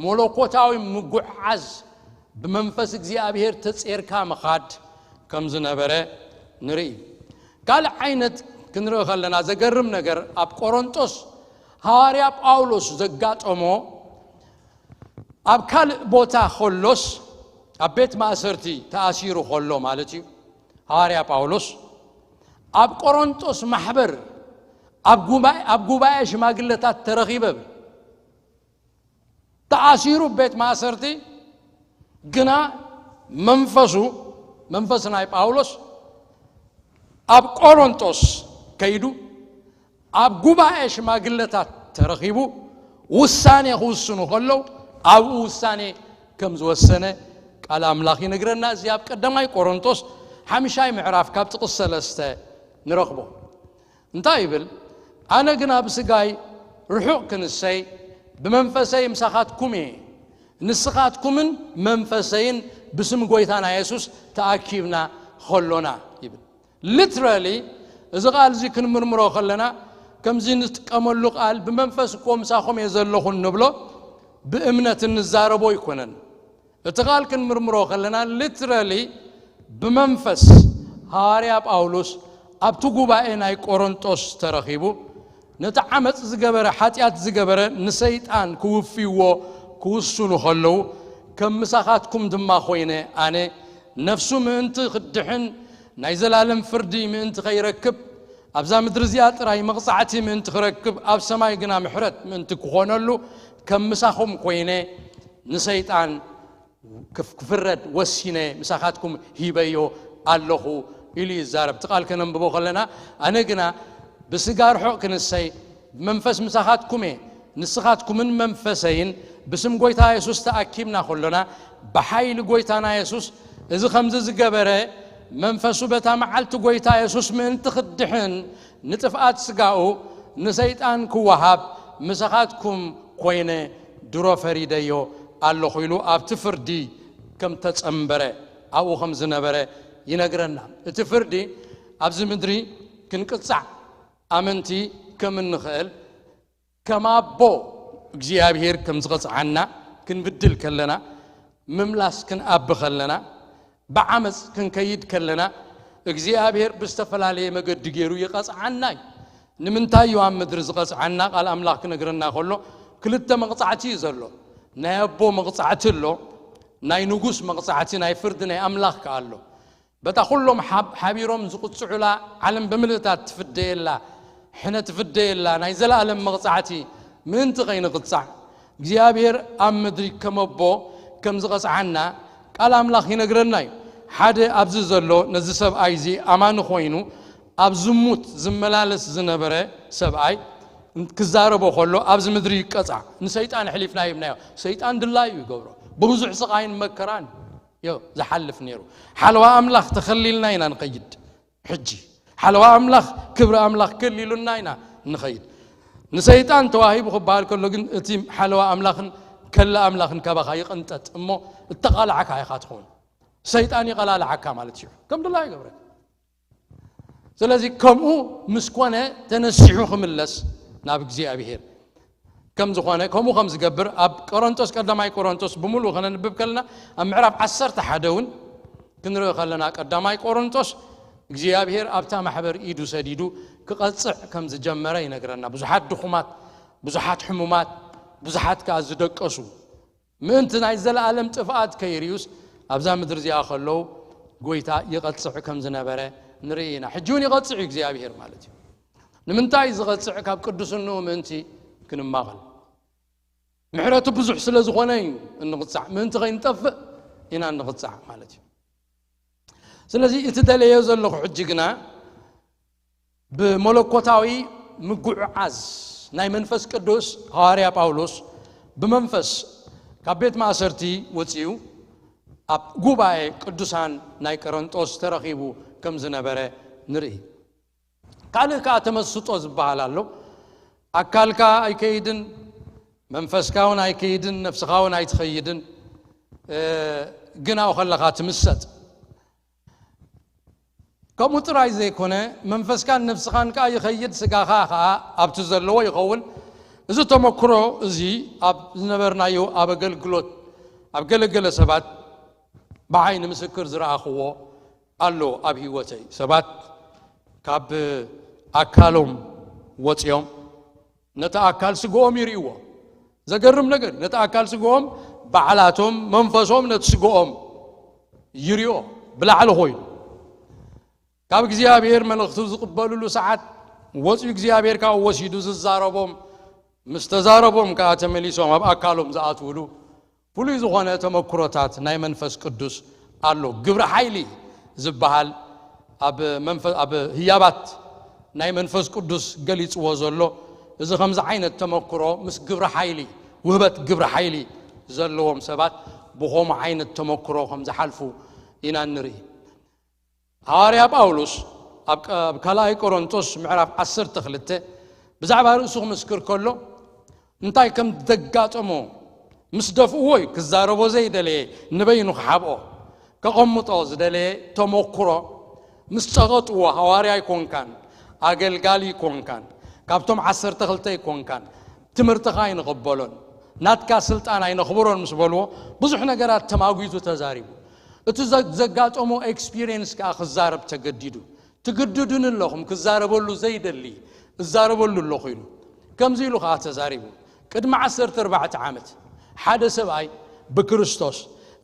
መለኮታዊ ምጉዕዓዝ ብመንፈስ እግዚኣብሔር ተጼርካ ምኻድ ከም ዝነበረ ንርኢ። ካልእ ዓይነት ክንርኢ ከለና ዘገርም ነገር ኣብ ቆሮንጦስ ሃዋርያ ጳውሎስ ዘጋጠሞ ኣብ ካልእ ቦታ ከሎስ ኣብ ቤት ማእሰርቲ ተኣሲሩ ከሎ ማለት እዩ። ሃዋርያ ጳውሎስ ኣብ ቆሮንጦስ ማሕበር ኣብ ጉባኤ ሽማግለታት ተረኺበ ተኣሲሩ ቤት ማእሰርቲ ግና መንፈሱ መንፈስ ናይ ጳውሎስ ኣብ ቆሮንጦስ ከይዱ ኣብ ጉባኤ ሽማግለታት ተረኺቡ ውሳኔ ክውስኑ ከለው ኣብኡ ውሳኔ ከም ዝወሰነ ቃል ኣምላኽ ይነግረና። እዚ ኣብ ቀዳማይ ቆሮንጦስ ሓምሻይ ምዕራፍ ካብ ጥቕስ ሰለስተ ንረኽቦ። እንታይ ይብል? ኣነ ግና ብስጋይ ርሑቕ ክንሰይ ብመንፈሰይ ምሳኻትኩም እየ፣ ንስኻትኩምን መንፈሰይን ብስም ጎይታና የሱስ ተኣኪብና ኸሎና ይብል። ሊትራሊ እዚ ቃል እዚ ክንምርምሮ ከለና ከምዚ ንጥቀመሉ ቃል ብመንፈስ እኮ ምሳኹም እየ ዘለኹ እንብሎ ብእምነት እንዛረቦ ኣይኮነን። እቲ ቃል ክንምርምሮ ከለና ሊትራሊ ብመንፈስ ሃዋርያ ጳውሎስ ኣብቲ ጉባኤ ናይ ቆሮንጦስ ተረኺቡ ነቲ ዓመፅ ዝገበረ ሓጢኣት ዝገበረ ንሰይጣን ክውፍይዎ ክውስኑ ከለዉ ከም ምሳኻትኩም ድማ ኮይነ ኣነ ነፍሱ ምእንቲ ክድሕን ናይ ዘላለም ፍርዲ ምእንቲ ከይረክብ ኣብዛ ምድሪ እዚኣ ጥራይ መቕጻዕቲ ምእንቲ ክረክብ ኣብ ሰማይ ግና ምሕረት ምእንቲ ክኾነሉ ከም ምሳኹም ኮይነ ንሰይጣን ክፍረድ ወሲነ ምሳኻትኩም ሂበዮ ኣለኹ ኢሉ ይዛረብ። እቲ ቃል ከነንብቦ ከለና ኣነ ግና ብስጋ ርሑቕ ክንሰይ ብመንፈስ ምሳኻትኩም እየ፣ ንስኻትኩምን መንፈሰይን ብስም ጎይታ የሱስ ተኣኪብና ከሎና ብሓይሊ ጎይታና የሱስ እዚ ከምዚ ዝገበረ መንፈሱ በታ መዓልቲ ጎይታ የሱስ ምእንቲ ክድሕን ንጥፍኣት ስጋኡ ንሰይጣን ክወሃብ ምሳኻትኩም ኮይነ ድሮ ፈሪደዮ ኣለኹ ኢሉ ኣብቲ ፍርዲ ከም ተጸንበረ ኣብኡ ከም ዝነበረ ይነግረና። እቲ ፍርዲ ኣብዚ ምድሪ ክንቅጻዕ ኣመንቲ ከም እንኽእል ከም ኣቦ እግዚኣብሔር ከም ዝቐጽዓና ክንብድል ከለና ምምላስ ክንኣቢ ከለና ብዓመፅ ክንከይድ ከለና እግዚኣብሔር ብዝተፈላለየ መገዲ ገይሩ ይቐፅዓና እዩ። ንምንታይ እዩ ኣብ ምድሪ ዝቐፅዓና? ቃል ኣምላኽ ክነግረና ከሎ ክልተ መቕፃዕቲ እዩ ዘሎ። ናይ ኣቦ መቕፃዕቲ ኣሎ፣ ናይ ንጉስ መቕፃዕቲ፣ ናይ ፍርዲ ናይ ኣምላኽ ከኣ ኣሎ። በታ ኩሎም ሓቢሮም ዝቕፅዑላ ዓለም ብምልእታ ትፍደየላ ሕነ ትፍደየላ ናይ ዘለኣለም መቕፃዕቲ ምእንቲ ከይንቕፃዕ እግዚኣብሔር ኣብ ምድሪ ከመቦ ከም ዝቐፅዓና ቃል ኣምላኽ ይነግረና እዩ። ሓደ ኣብዚ ዘሎ ነዚ ሰብኣይ እዚ ኣማኒ ኮይኑ ኣብ ዝሙት ዝመላለስ ዝነበረ ሰብኣይ ክዛረቦ ከሎ ኣብዚ ምድሪ ይቀፃዕ። ንሰይጣን ኣሕሊፍና ሂብናዮ። ሰይጣን ድላዩ ይገብሮ። ብብዙሕ ስቓይን መከራን ዮ ዝሓልፍ ነይሩ። ሓለዋ ኣምላኽ ተኸሊልና ኢና ንኸይድ። ሕጂ ሓለዋ ኣምላኽ ክብሪ ኣምላኽ ከሊሉና ኢና ንኸይድ። ንሰይጣን ተዋሂቡ ክበሃል ከሎ ግን እቲ ሓለዋ ኣምላኽን ከላ ኣምላኽን ካባኻ ይቕንጠጥ እሞ እተቓላዕካ ኢኻ ትኸውን። ሰይጣን ይቐላልዓካ ማለት እዩ። ከም ድላ ይገብረካ። ስለዚ ከምኡ ምስ ኮነ ተነሲሑ ክምለስ ናብ እግዚኣብሔር ከም ዝኾነ ከምኡ ከም ዝገብር ኣብ ቆሮንቶስ ቀዳማይ ቆሮንቶስ ብምሉእ ከነንብብ ከለና ኣብ ምዕራፍ ዓሰርተ ሓደ እውን ክንርኢ ከለና ቀዳማይ ቆሮንቶስ እግዚኣብሔር ኣብታ ማሕበር ኢዱ ሰዲዱ ክቐፅዕ ከም ዝጀመረ ይነግረና። ብዙሓት ድኹማት፣ ብዙሓት ሕሙማት፣ ብዙሓት ከዓ ዝደቀሱ ምእንቲ ናይ ዘለኣለም ጥፍኣት ከይርእዩስ ኣብዛ ምድሪ እዚኣ ከለዉ ጎይታ ይቐፅዕ ከም ዝነበረ ንርኢ ኢና። ሕጂ እውን ይቐፅዕ እዩ እግዚኣብሔር ማለት እዩ። ንምንታይ ዝቐፅዕ? ካብ ቅዱስንኡ ምእንቲ ክንማቐል። ምሕረቱ ብዙሕ ስለ ዝኾነ እዩ እንቕፃዕ። ምእንቲ ከይንጠፍእ ኢና እንቕፃዕ ማለት እዩ። ስለዚ እቲ ደለዮ ዘለኹ ሕጂ ግና ብመለኮታዊ ምጉዕዓዝ ናይ መንፈስ ቅዱስ ሃዋርያ ጳውሎስ ብመንፈስ ካብ ቤት ማእሰርቲ ወጺኡ ኣብ ጉባኤ ቅዱሳን ናይ ቀረንጦስ ተረኺቡ ከም ዝነበረ ንርኢ። ካልእ ከኣ ተመስጦ ዝበሃል ኣሎ። ኣካልካ ኣይከይድን፣ መንፈስካ እውን ኣይከይድን፣ ነፍስኻ እውን ኣይትኸይድን፣ እ፣ ግን ኣብኡ ከለኻ ትምሰጥ። ከምኡ ጥራይ ዘይኮነ፣ መንፈስካን ነፍስኻን ከኣ ይኸይድ፣ ስጋኻ ከኣ ኣብቲ ዘለዎ ይኸውን። እዚ ተመክሮ እዚ ኣብ ዝነበርናዮ ኣብ ኣገልግሎት፣ ኣብ ገለገለ ሰባት ብዓይኒ ምስክር ዝረኣኽዎ ኣሎ ኣብ ህይወተይ። ሰባት ካብ ኣካሎም ወጺኦም ነቲ ኣካል ስግኦም ይርእይዎ። ዘገርም ነገር፣ ነቲ ኣካል ስግኦም ባዕላቶም መንፈሶም ነቲ ስግኦም ይርእዮ፣ ብላዕሊ ኮይኑ። ካብ እግዚኣብሔር መልእኽቱ ዝቕበልሉ ሰዓት ወጺኡ እግዚኣብሔር ካብኡ ወሲዱ ዝዛረቦም፣ ምስ ተዛረቦም ከኣ ተመሊሶም ኣብ ኣካሎም ዝኣትውሉ ፍሉይ ዝኾነ ተመክሮታት ናይ መንፈስ ቅዱስ ኣሎ። ግብሪ ሓይሊ ዝበሃል ኣብ መንፈ-፣ ኣብ ህያባት ናይ መንፈስ ቅዱስ ገሊጽዎ ዘሎ፣ እዚ ከምዚ ዓይነት ተመክሮ ምስ ግብሪ ሓይሊ፣ ውህበት ግብሪ ሓይሊ ዘለዎም ሰባት ብኸምኡ ዓይነት ተመክሮ ከም ዝሓልፉ ኢና ንርኢ። ሃዋርያ ጳውሎስ ኣብ ቀ-፣ ኣብ ካልኣይ ቆሮንቶስ ምዕራፍ ዓሰርተ ክልተ ብዛዕባ ርእሱ ክምስክር ከሎ እንታይ ከም ዘጋጠሞ ምስ ደፍእዎ እዩ ክዛረቦ ዘይደለየ፣ ንበይኑ ክሓብኦ ከቐምጦ ዝደለየ ተመክሮ። ምስ ጸቐጥዎ፣ ሃዋርያ ኣይኮንካን፣ ኣገልጋሊ ኣይኮንካን፣ ካብቶም ዓሰርተ ክልተ ኣይኮንካን፣ ትምህርትኻ ኣይንቕበሎን፣ ናትካ ስልጣን ኣይነኽብሮን ምስ በልዎ፣ ብዙሕ ነገራት ተማጒቱ ተዛሪቡ። እቲ ዘ-፣ ዘጋጠሞ ኤክስፒሪየንስ ከኣ ክዛረብ ተገዲዱ። "ትግድዱኒ ኣለኹም፣ ክዛረበሉ ዘይደሊ እዛረበሉ ኣለኹ" ኢሉ። ከምዚ ኢሉ ከኣ ተዛሪቡ። "ቅድሚ ዓሰርተ ኣርባዕተ ዓመት ሓደ ሰብኣይ ብክርስቶስ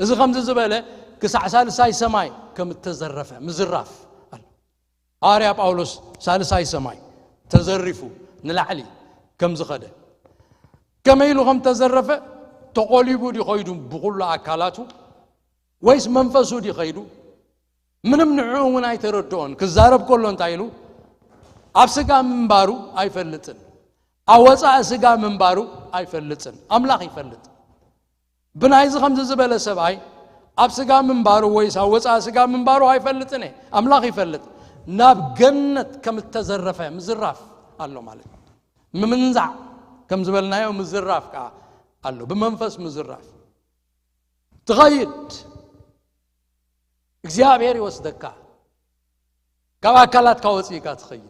እዚ ከምዚ ዝበለ ክሳዕ ሳልሳይ ሰማይ ከም እተዘረፈ ምዝራፍ ኣሎ። ሃዋርያ ጳውሎስ ሳልሳይ ሰማይ ተዘሪፉ ንላዕሊ ከም ዝኸደ፣ ከመይ ኢሉ ከም ተዘረፈ፣ ተቖሊቡ ድዩ ኸይዱ ብኹሉ ኣካላቱ፣ ወይስ መንፈሱ ድዩ ኸይዱ? ምንም ንዕኡ እውን ኣይተረድኦን። ክዛረብ ከሎ እንታይ ኢሉ? ኣብ ስጋ ምንባሩ ኣይፈልጥን፣ ኣብ ወፃኢ ስጋ ምንባሩ ኣይፈልጥን። ኣምላኽ ይፈልጥ። ብናይዚ ከምዚ ዝበለ ሰብኣይ ኣብ ስጋ ምንባሩ ወይስ ኣብ ወፃኢ ስጋ ምንባሩ ኣይፈልጥን እየ። ኣምላኽ ይፈልጥ። ናብ ገነት ከም እተዘረፈ ምዝራፍ ኣሎ ማለት እዩ። ምምንዛዕ ከም ዝበልናዮ ምዝራፍ ከዓ ኣሎ። ብመንፈስ ምዝራፍ። ትኸይድ፣ እግዚኣብሔር ይወስደካ። ካብ ኣካላትካ ወፂእካ ትኸይድ።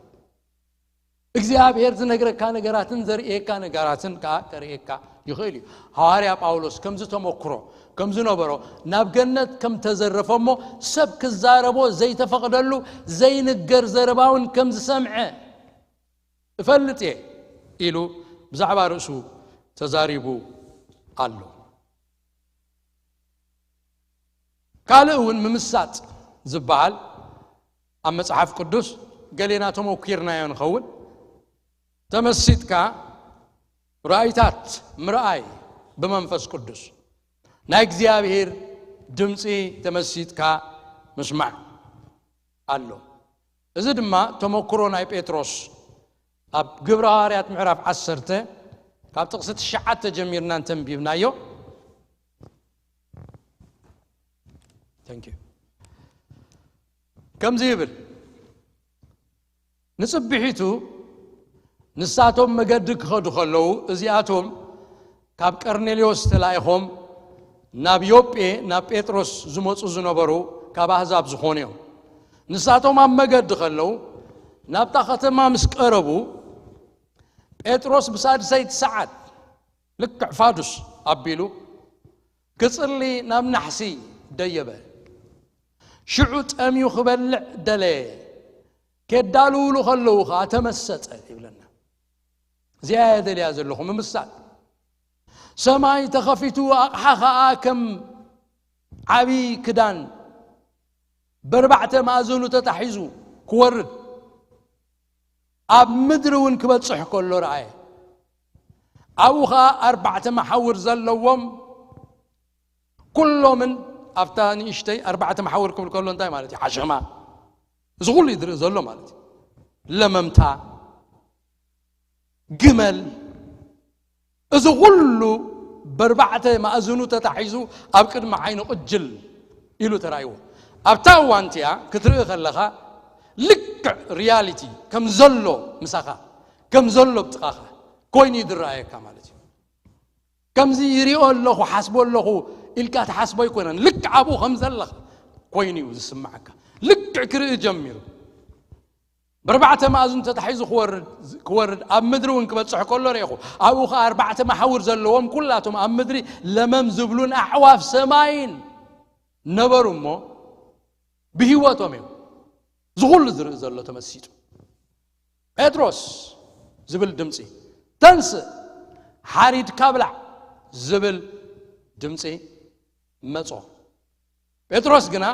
እግዚኣብሔር ዝነግረካ ነገራትን ዘርእየካ ነገራትን ከዓ ከርእየካ ይኽእል እዩ። ሃዋርያ ጳውሎስ ከምዚ ተመክሮ ከም ዝነበሮ፣ ናብ ገነት ከም ተዘረፈ እሞ ሰብ ክዛረቦ ዘይተፈቕደሉ ዘይንገር ዘረባ እውን ከም ዝሰምዐ እፈልጥ እየ ኢሉ ብዛዕባ ርእሱ ተዛሪቡ ኣሎ። ካልእ እውን ምምሳጥ ዝበሃል ኣብ መጽሓፍ ቅዱስ ገሌና ተመኪርናዮ ንኸውን። ተመሲጥካ ራእይታት ምርኣይ ብመንፈስ ቅዱስ፣ ናይ እግዚኣብሔር ድምፂ ተመሲጥካ ምስማዕ ኣሎ። እዚ ድማ ተመክሮ ናይ ጴጥሮስ ኣብ ግብረ ሃዋርያት ምዕራፍ ዓሰርተ ካብ ጥቕሲ ትሽዓተ ጀሚርና እንተንቢብናዮ፣ Thank you። ከምዚ ይብል፣ ንጽብሒቱ ንሳቶም መገዲ ክኸዱ ከለዉ፣ እዚኣቶም ካብ ቀርኔሌዎስ ተላኢኾም ናብ ዮጴ ናብ ጴጥሮስ ዝመጹ ዝነበሩ ካብ ኣህዛብ ዝኾኑ እዮም። ንሳቶም ኣብ መገዲ ከለዉ፣ ናብታ ከተማ ምስ ቀረቡ፣ ጴጥሮስ ብሳድሰይቲ ሰዓት ልክዕ ፋዱስ ኣቢሉ ክጽሊ ናብ ናሕሲ ደየበ። ሽዑ ጠምዩ ክበልዕ ደለየ። ኬዳልውሉ ከለዉ ኸኣ ተመሰጠ ይብለና። እዚኣ እየ ደልያ ዘለኹ፣ ምምሳጥ። ሰማይ ተኸፊቱ፣ ኣቕሓ ኸኣ ከም ዓቢ ክዳን በርባዕተ ማእዘኑ ተታሒዙ ክወርድ፣ ኣብ ምድሪ እውን ክበጽሕ ከሎ ረኣየ። ኣብኡ ኸኣ ኣርባዕተ መሓውር ዘለዎም፣ ኩሎምን ኣብታ ንእሽተይ ኣርባዕተ መሓውር ክብል ከሎ እንታይ ማለት እዩ? ሓሸማ። እዚ ኩሉ እዩ ዝርኢ ዘሎ ማለት እዩ። ለመምታ፣ ግመል፣ እዚ ኩሉ በርባዕተ ማእዝኑ ተታሒዙ ኣብ ቅድሚ ዓይኑ ቅጅል ኢሉ ተራእይዎ። ኣብታ እዋን እቲኣ ክትርኢ ከለኻ ልክዕ ሪያሊቲ ከም ዘሎ ምሳኻ ከም ዘሎ ብጥቓኻ ኮይኑ እዩ ዝረኣየካ ማለት እዩ። ከምዚ ይሪኦ ኣለኹ ሓስቦ ኣለኹ ኢልካ ትሓስቦ ኣይኮነን። ልክዕ ኣብኡ ከም ዘለኻ ኮይኑ እዩ ዝስምዓካ። ልክዕ ክርኢ ጀሚሩ። ብርባዕተ ማእዝን ተታሒዙ ክወርድ ክወርድ ኣብ ምድሪ እውን ክበጽሕ ከሎ ርኢኹ። ኣብኡ ኸዓ ኣርባዕተ መሓውር ዘለዎም ኩላቶም ኣብ ምድሪ ለመም ዝብሉን ኣዕዋፍ ሰማይን ነበሩ እሞ ብህይወቶም እዮም። እዚ ኩሉ ዝርኢ ዘሎ ተመሲጡ። ጴጥሮስ ዝብል ድምፂ፣ ተንስእ ሓሪድካ ብላዕ ዝብል ድምፂ መጾ። ጴጥሮስ ግና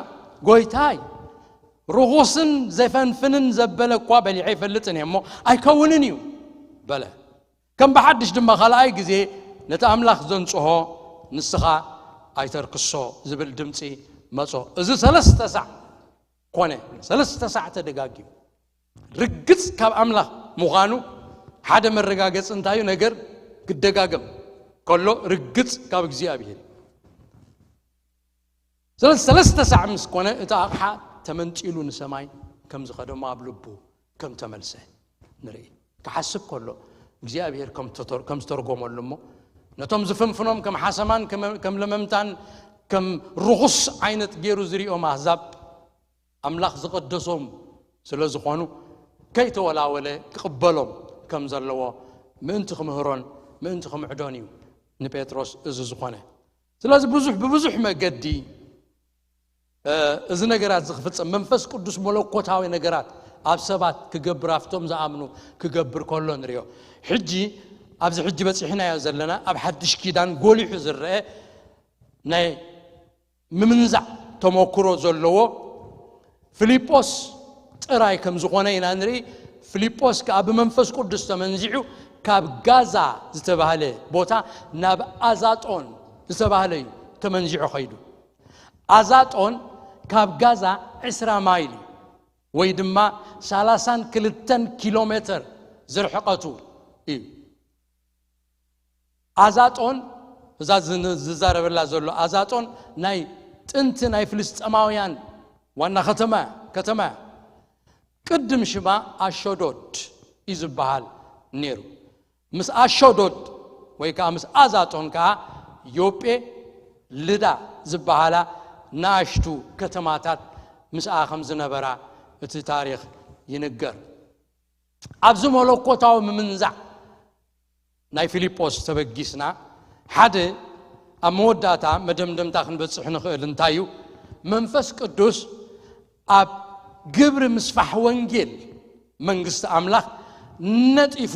ጎይታይ፣ ርኹስን ዘፈንፍንን ዘበለ እኳ በሊዐ ይፈልጥን እየ እሞ ኣይከውንን እዩ በለ። ከም ብሓድሽ ድማ ካልኣይ ግዜ ነቲ ኣምላኽ ዘንጽሆ ንስኻ ኣይተርክሶ ዝብል ድምፂ መጾ። እዚ ሰለስተ ሳዕ ኮነ። ሰለስተ ሳዕ ተደጋጊሙ። ርግጽ ካብ ኣምላኽ ምዃኑ ሓደ መረጋገጺ እንታይ እዩ? ነገር ክደጋገም ከሎ ርግጽ ካብ እግዚኣብሔር። ስለዚ ሰለስተ ሳዕ ምስ ኮነ እቲ ኣቕሓ ተመንጢሉ ንሰማይ ከም ዝኸደሞ ኣብ ልቡ ከም ተመልሰ ንርኢ። ክሓስብ ከሎ እግዚኣብሔር ከም ተተር- ከም ዝተርጎመሉ እሞ ነቶም ዝፍንፍኖም ከም ሓሰማን ከም- ከም ለመምታን ከም ርኹስ ዓይነት ገይሩ ዝሪኦም ኣህዛብ ኣምላኽ ዝቐደሶም ስለ ዝኾኑ ከይተወላወለ ክቕበሎም ከም ዘለዎ ምእንቲ ክምህሮን ምእንቲ ክምዕዶን እዩ ንጴጥሮስ እዚ ዝኾነ። ስለዚ ብዙሕ ብብዙሕ መገዲ እ፣ እዚ ነገራት እዚ ክፍጸም መንፈስ ቅዱስ መለኮታዊ ነገራት ኣብ ሰባት ክገብር ኣብቶም ዝኣምኑ ክገብር ከሎ ንሪኦ። ሕጂ ኣብዚ ሕጂ በጺሕናዮ ዘለና ኣብ ሓድሽ ኪዳን ጎሊሑ ዝረአ ናይ ምምንዛዕ ተመክሮ ዘለዎ ፊልጶስ ጥራይ ከም ዝኾነ ኢና ንርኢ። ፊልጶስ ከኣ ብመንፈስ ቅዱስ ተመንዚዑ ካብ ጋዛ ዝተባህለ ቦታ ናብ ኣዛጦን ዝተባህለ እዩ ተመንዚዑ ኸይዱ። ኣዛጦን ካብ ጋዛ ዕስራ ማይል እዩ፣ ወይ ድማ ሰላሳን ክልተን ኪሎ ሜተር ዝርሕቀቱ እዩ። ኣዛጦን እዛ ዝን- ዝዛረበላ ዘሎ ኣዛጦን ናይ ጥንቲ ናይ ፍልስጤማውያን ዋና ከተማ ከተማ እያ። ቅድም ሽማ ኣሾዶድ እዩ ዝበሃል ነይሩ። ምስ ኣሾዶድ ወይ ከዓ ምስ ኣዛጦን ከዓ ዮጴ፣ ልዳ ዝበሃላ ንኣሽቱ ከተማታት ምስኣ ከም ዝነበራ እቲ ታሪኽ ይንገር። ኣብዚ መለኮታዊ ምምንዛዕ ናይ ፊልጶስ ተበጊስና ሓደ ኣብ መወዳእታ መደምደምታ ክንበጽሕ ንኽእል እንታይ እዩ? መንፈስ ቅዱስ ኣብ ግብሪ ምስፋሕ ወንጌል መንግስቲ ኣምላኽ ነጢፉ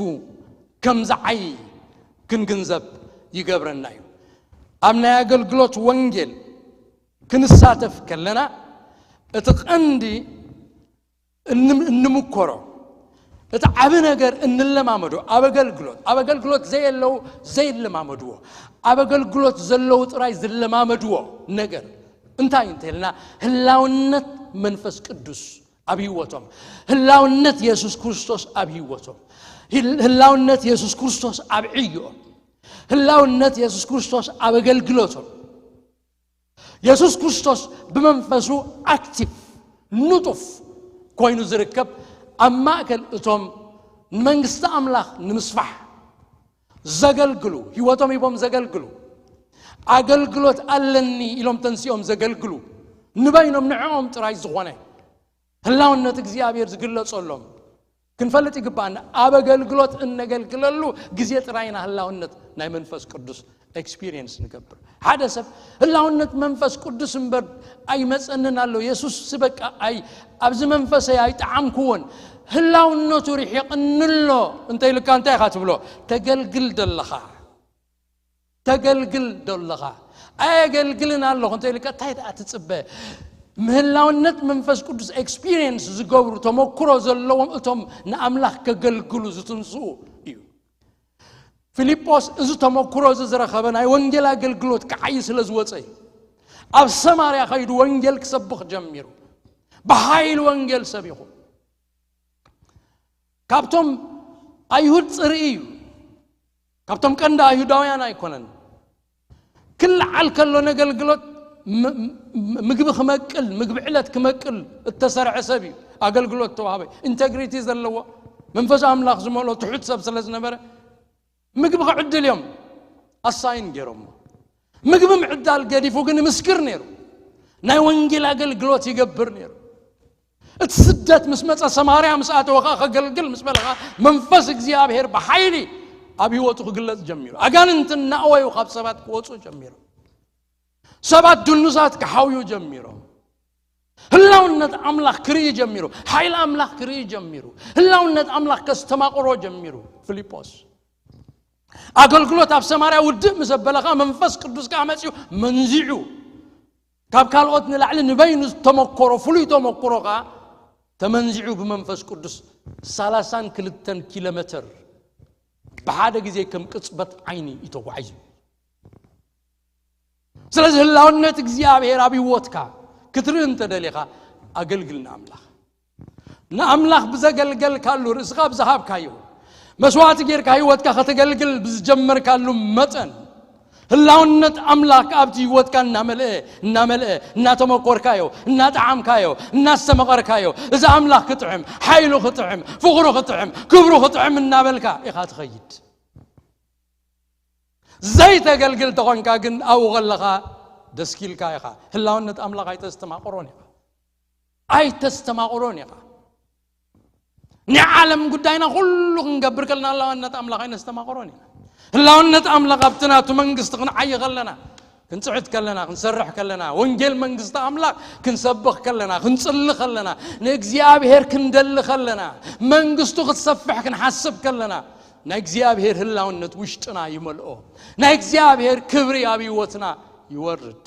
ከም ዝዓይ ክንግንዘብ ይገብረና እዩ። ኣብ ናይ ኣገልግሎት ወንጌል ክንሳተፍ ከለና እቲ ቀንዲ እንም- እንምኮሮ እቲ ዓቢ ነገር እንለማመዶ ኣብ ኣገልግሎት ኣብ ኣገልግሎት ዘየለዉ ዘይለማመድዎ ኣብ ኣገልግሎት ዘለዉ ጥራይ ዝለማመድዎ ነገር እንታይ እንተልና ህላውነት መንፈስ ቅዱስ ኣብ ህይወቶም ህላውነት የሱስ ክርስቶስ ኣብ ህይወቶም ህል- ህላውነት የሱስ ክርስቶስ ኣብ ዕዮኦም ህላውነት የሱስ ክርስቶስ ኣብ ኣገልግሎቶም የሱስ ክርስቶስ ብመንፈሱ ኣክቲቭ ንጡፍ ኮይኑ ዝርከብ ኣብ ማእከል እቶም ንመንግስቲ ኣምላኽ ንምስፋሕ ዘገልግሉ ህይወቶም ሂቦም ዘገልግሉ ኣገልግሎት ኣለኒ ኢሎም ተንሲኦም ዘገልግሉ ንበይኖም ንዕኦም ጥራይ ዝኾነ ህላውነት እግዚኣብሔር ዝግለጸሎም ክንፈልጥ ይግባኣና። ኣብ ኣገልግሎት እነገልግለሉ ግዜ ጥራይ ኢና ህላውነት ናይ መንፈስ ቅዱስ ኤክስፒሪየንስ ንገብር። ሓደ ሰብ ህላውነት መንፈስ ቅዱስ እምበር ኣይመጸንን ኣሎ። የሱስ በቃ ኣይ ኣብዚ መንፈሰይ ኣይጠዓምክዎን ህላውነቱ ርሒቕኒ ኣሎ እንተ ኢልካ እንታይ ኢኻ ትብሎ? ተገልግል ደለኻ ተገልግል ደለኻ ኣየገልግልን ኣለኹ እንተ ኢልካ እንታይ ደኣ ትጽበ? ምህላውነት መንፈስ ቅዱስ ኤክስፒሪየንስ ዝገብሩ ተመክሮ ዘለዎም እቶም ንኣምላኽ ከገልግሉ ዝትንስኡ እዩ። ፊልጶስ እዚ ተመክሮ እዚ ዝረኸበ ናይ ወንጌል ኣገልግሎት ክዓይ ስለ ዝወፀ እዩ። ኣብ ሰማርያ ከይዱ ወንጌል ክሰብኽ ጀሚሩ። ብሓይል ወንጌል ሰቢኹ። ካብቶም ኣይሁድ ፅርኢ እዩ። ካብቶም ቀንዲ ኣይሁዳውያን ኣይኮነን። ክልዓል ከሎ ነገልግሎት ም- ም- ምግቢ ክመቅል፣ ምግቢ ዕለት ክመቅል እተሰርዐ ሰብ እዩ። ኣገልግሎት ተዋህበ፣ ኢንቴግሪቲ ዘለዎ፣ መንፈስ ኣምላኽ ዝመልኦ ትሑት ሰብ ስለ ዝነበረ፣ ምግቢ ክዕድል እዮም ኣሳይን ገይሮሞ። ምግቢ ምዕዳል ገዲፉ ግን ምስክር ነይሩ። ናይ ወንጌል ኣገልግሎት ይገብር ነይሩ። እቲ ስደት ምስ መጸ፣ ሰማርያ ምስ ኣተወ ኸኣ ከገልግል ምስ በለኻ፣ መንፈስ እግዚኣብሔር ብሓይሊ ኣብ ህይወቱ ክግለጽ ጀሚሩ። ኣጋንንት እናእወዩ ካብ ሰባት ክወጹ ጀሚሩ። ሰባት ድኑሳት ክሓውዩ ጀሚሮም። ህላውነት ኣምላኽ ክርኢ ጀሚሩ። ሓይሊ ኣምላኽ ክርኢ ጀሚሩ። ህላውነት ኣምላኽ ከስተማቕሮ ጀሚሩ። ፊልጶስ ኣገልግሎት ኣብ ሰማርያ ውድእ ምስ ኣበለኻ፣ መንፈስ ቅዱስ ከኣ መጺኡ መንዚዑ፣ ካብ ካልኦት ንላዕሊ ንበይኑ ዝተመኮሮ ፍሉይ ተመኩሮ ከኣ ተመንዚዑ ብመንፈስ ቅዱስ ሰላሳን ክልተን ኪሎ ሜትር ብሓደ ግዜ ከም ቅጽበት ዓይኒ እዩ ተጓዒዙ። ስለዚ ህላውነት እግዚኣብሔር ኣብ ህይወትካ ክትርኢ እንተደሊኻ፣ ኣገልግል ንኣምላኽ። ንኣምላኽ ብዘገልገልካሉ፣ ርእስኻ ብዝሃብካዮ፣ መስዋዕቲ ጌርካ ህይወትካ ከተገልግል ብዝጀመርካሉ መጠን፣ ህላውነት ኣምላኽ ኣብቲ ህይወትካ እናመልአ እናመልአ፣ እናተመኮርካዮ፣ እናጠዓምካዮ፣ እናስተመቐርካዮ፣ እዚ ኣምላኽ ክጥዕም፣ ሓይሉ ክጥዕም፣ ፍቕሩ ክጥዕም፣ ክብሩ ክጥዕም እናበልካ ኢኻ ትኸይድ። ዘይተገልግል ተኾንካ ግን ኣብኡ ከለኻ ደስኪልካ ኢኻ። ህላውነት ኣምላኽ ኣይተስተማቕሮን ኢኻ። ኣይተስተማቕሮን ኢኻ። ናይ ዓለም ጉዳይና ኩሉ ክንገብር ከለና ህላውነት ኣምላኽ ኣይነስተማቕሮን ኢና። ህላውነት ኣምላኽ ኣብቲ ናቱ መንግስቲ ክንዓይ ከለና፣ ክንጽዕት ከለና፣ ክንሰርሕ ከለና፣ ወንጌል መንግስቲ ኣምላኽ ክንሰብኽ ከለና፣ ክንጽሊ ከለና፣ ንእግዚኣብሔር ክንደሊ ከለና፣ መንግስቱ ክትሰፍሕ ክንሓስብ ከለና፣ ናይ እግዚኣብሔር ህላውነት ውሽጥና ይመልኦ። ናይ እግዚኣብሔር ክብሪ ኣብ ህይወትና ይወርድ።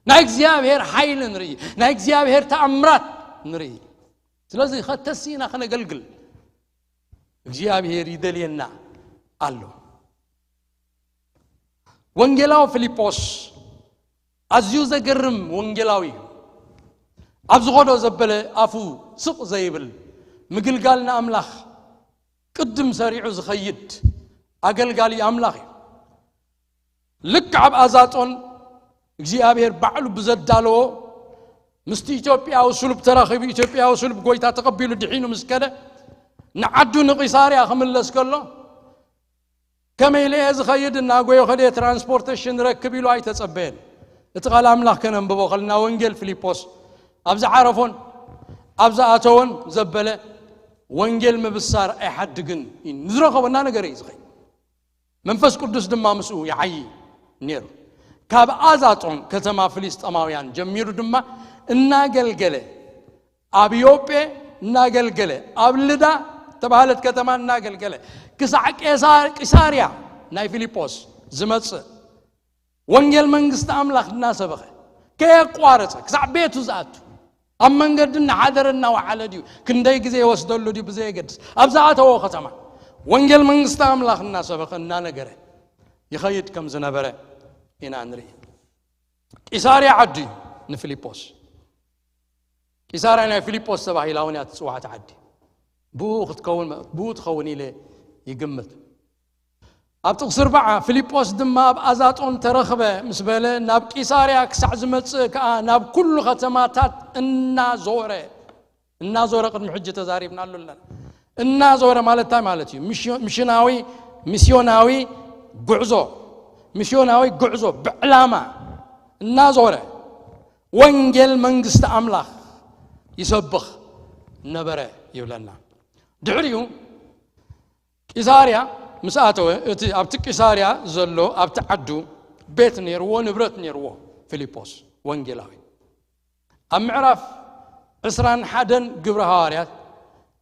ናይ እግዚኣብሔር ሓይሊ ንርኢ። ናይ እግዚኣብሔር ተኣምራት ንርኢ። ስለዚ ከተሲእና ከነገልግል እግዚኣብሔር ይደልየና ኣሎ። ወንጌላዊ ፊልጶስ ኣዝዩ ዘገርም ወንጌላዊ እዩ። ኣብ ዝኸዶ ዘበለ ኣፉ ስቕ ዘይብል፣ ምግልጋል ንኣምላኽ ቅድም ሰሪዑ ዝኸይድ ኣገልጋሊ ኣምላኽ እዩ። ልክዕ ኣብ ኣዛጦን እግዚኣብሔር ባዕሉ ብዘዳለዎ ምስቲ ኢትዮጵያዊ ስሉብ ተራኺቡ፣ ኢትዮጵያዊ ስሉብ ጎይታ ተቐቢሉ ድሒኑ ምስ ከደ፣ ንዓዱ ንቂሳርያ ክምለስ ከሎ፣ ከመይ ኢለ እየ ዝኸይድ? እናጎየ ከደ ትራንስፖርቴሽን ረክብ ኢሉ ኣይተጸበየን። እቲ ቃል ኣምላኽ ከነንብቦ ከለና፣ ወንጌል ፊልጶስ ኣብ ዝዓረፎን ኣብ ዝኣተወን ዘበለ፣ ወንጌል ምብሳር ኣይሓድግን እዩ። ንዝረኸቦ እናነገረ እዩ ዝኸይድ። መንፈስ ቅዱስ ድማ ምስኡ ይዓዪ ነይሩ። ካብ ኣዛጦን ከተማ ፍልስጤማውያን ጀሚሩ ድማ እናገልገለ፣ ኣብ ዮጴ እናገልገለ፣ ኣብ ልዳ ተባህለት ከተማ እናገልገለ፣ ክሳዕ ቄሳር-፣ ቂሳርያ ናይ ፊልጶስ ዝመጽእ፣ ወንጌል መንግስቲ ኣምላኽ እናሰበኸ ከየቋረጸ ክሳዕ ቤቱ ዝኣቱ፣ ኣብ መንገዲ እናሓደረ እናወዓለ ድዩ፣ ክንደይ ግዜ ይወስደሉ ድዩ ብዘየገድስ፣ ኣብ ዝኣተዎ ከተማ ወንጌል መንግስቲ ኣምላኽ እናሰበኸ እናነገረ ይኸይድ ከም ዝነበረ ኢና ንርኢ። ቂሳርያ ዓዱ እዩ ንፊልጶስ። ቂሳርያ ናይ ፊልጶስ ተባሂላ እውን እያ ትጽዋዕ፣ እቲ ዓዲ። ብኡ ክትከውን፣ ብኡ ትኸውን ኢለ ይግምት። ኣብ ጥቕሲ ኣርባዓ፣ ፊልጶስ ድማ ኣብ ኣዛጦን ተረኽበ ምስ በለ፣ ናብ ቂሳርያ ክሳዕ ዝመጽእ ከኣ ናብ ኩሉ ከተማታት እናዞረ፣ እናዞረ ቅድሚ ሕጂ ተዛሪብናሉ ኣለና። እናዞረ ማለት እንታይ ማለት እዩ? ሚስዮ-፣ ሚሽናዊ፣ ሚስዮናዊ ጉዕዞ፣ ሚስዮናዊ ጉዕዞ ብዕላማ እናዞረ ወንጌል መንግስቲ ኣምላኽ ይሰብኽ ነበረ ይብለና። ድሕሪኡ ቂሳርያ ምስ ኣተወ፣ እቲ ኣብቲ ቂሳርያ ዘሎ፣ ኣብቲ ዓዱ ቤት ነይርዎ፣ ንብረት ነይርዎ ፊልጶስ ወንጌላዊ። ኣብ ምዕራፍ ዕስራን ሓደን ግብሪ ሃዋርያት፣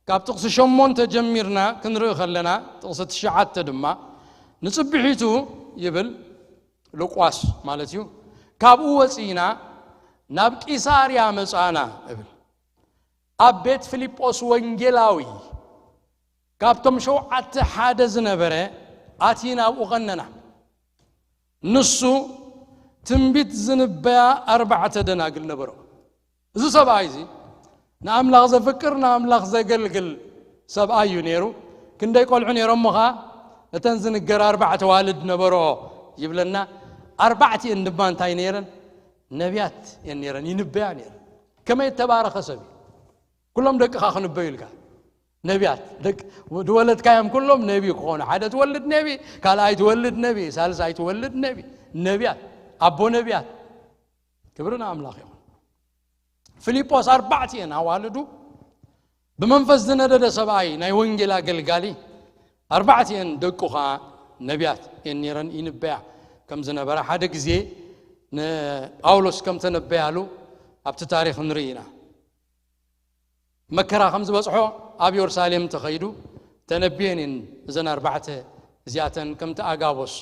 ካብ ጥቕሲ ሸሞንተ ጀሚርና ክንርኢ ከለና፣ ጥቕሲ ትሽዓተ ድማ፣ ንጽብሒቱ ይብል ሉቃስ ማለት እዩ፣ ካብኡ ወጺእና ናብ ቂሳርያ መጻእና እብል። ኣብ ቤት ፊልጶስ ወንጌላዊ፣ ካብቶም ሸውዓተ ሓደ ዝነበረ፣ ኣቲና ኣብኡ ቐነና። ንሱ ትንቢት ዝንበያ ኣርባዕተ ደናግል ነበሮ። እዚ ሰብኣይ እዚ ንኣምላኽ ዘፍቅር፣ ንኣምላኽ ዘገልግል ሰብኣይ እዩ ነይሩ። ክንደይ ቆልዑ ነይሮሞ ኸኣ፣ እተን ዝንገር ኣርባዕተ ዋልድ ነበሮ ይብለና። ኣርባዕቲኤን ድማ እንታይ ነይረን? ነቢያት እየን ነይረን፣ ይንበያ ነይረን። ከመይ እተባረኸ ሰብ እዩ! ኩሎም ደቅኻ ክንበዩ ኢልካ። ነቢያት፣ ደቅ-፣ ዝወለድካዮም ኩሎም ነቢ ክኾኑ። ሓደ ትወልድ ነቢ፣ ካልኣይ ትወልድ ነቢ፣ ሳልሳይ ትወልድ ነቢ። ነቢያት፣ ኣቦ ነቢያት። ክብሪ ንኣምላኽ ይኹን። ፊልጶስ ኣርባዕቲኤን ኣዋልዱ ብመንፈስ ዝነደደ ሰብኣይ፣ ናይ ወንጌል ኣገልጋሊ፣ ኣርባዕቲኤን ደቁ ኸኣ ነቢያት እየን ነይረን፣ ይንበያ ከም ዝነበራ ሓደ ግዜ ንጳውሎስ ከም ተነበያሉ ኣብቲ ታሪኽ ንርኢ ኢና። መከራ ከም ዝበጽሖ ኣብ የሩሳሌም ተኸይዱ ተነብየን እየን እዘን ኣርባዕተ እዚኣተን ከምቲ ኣጋቦስ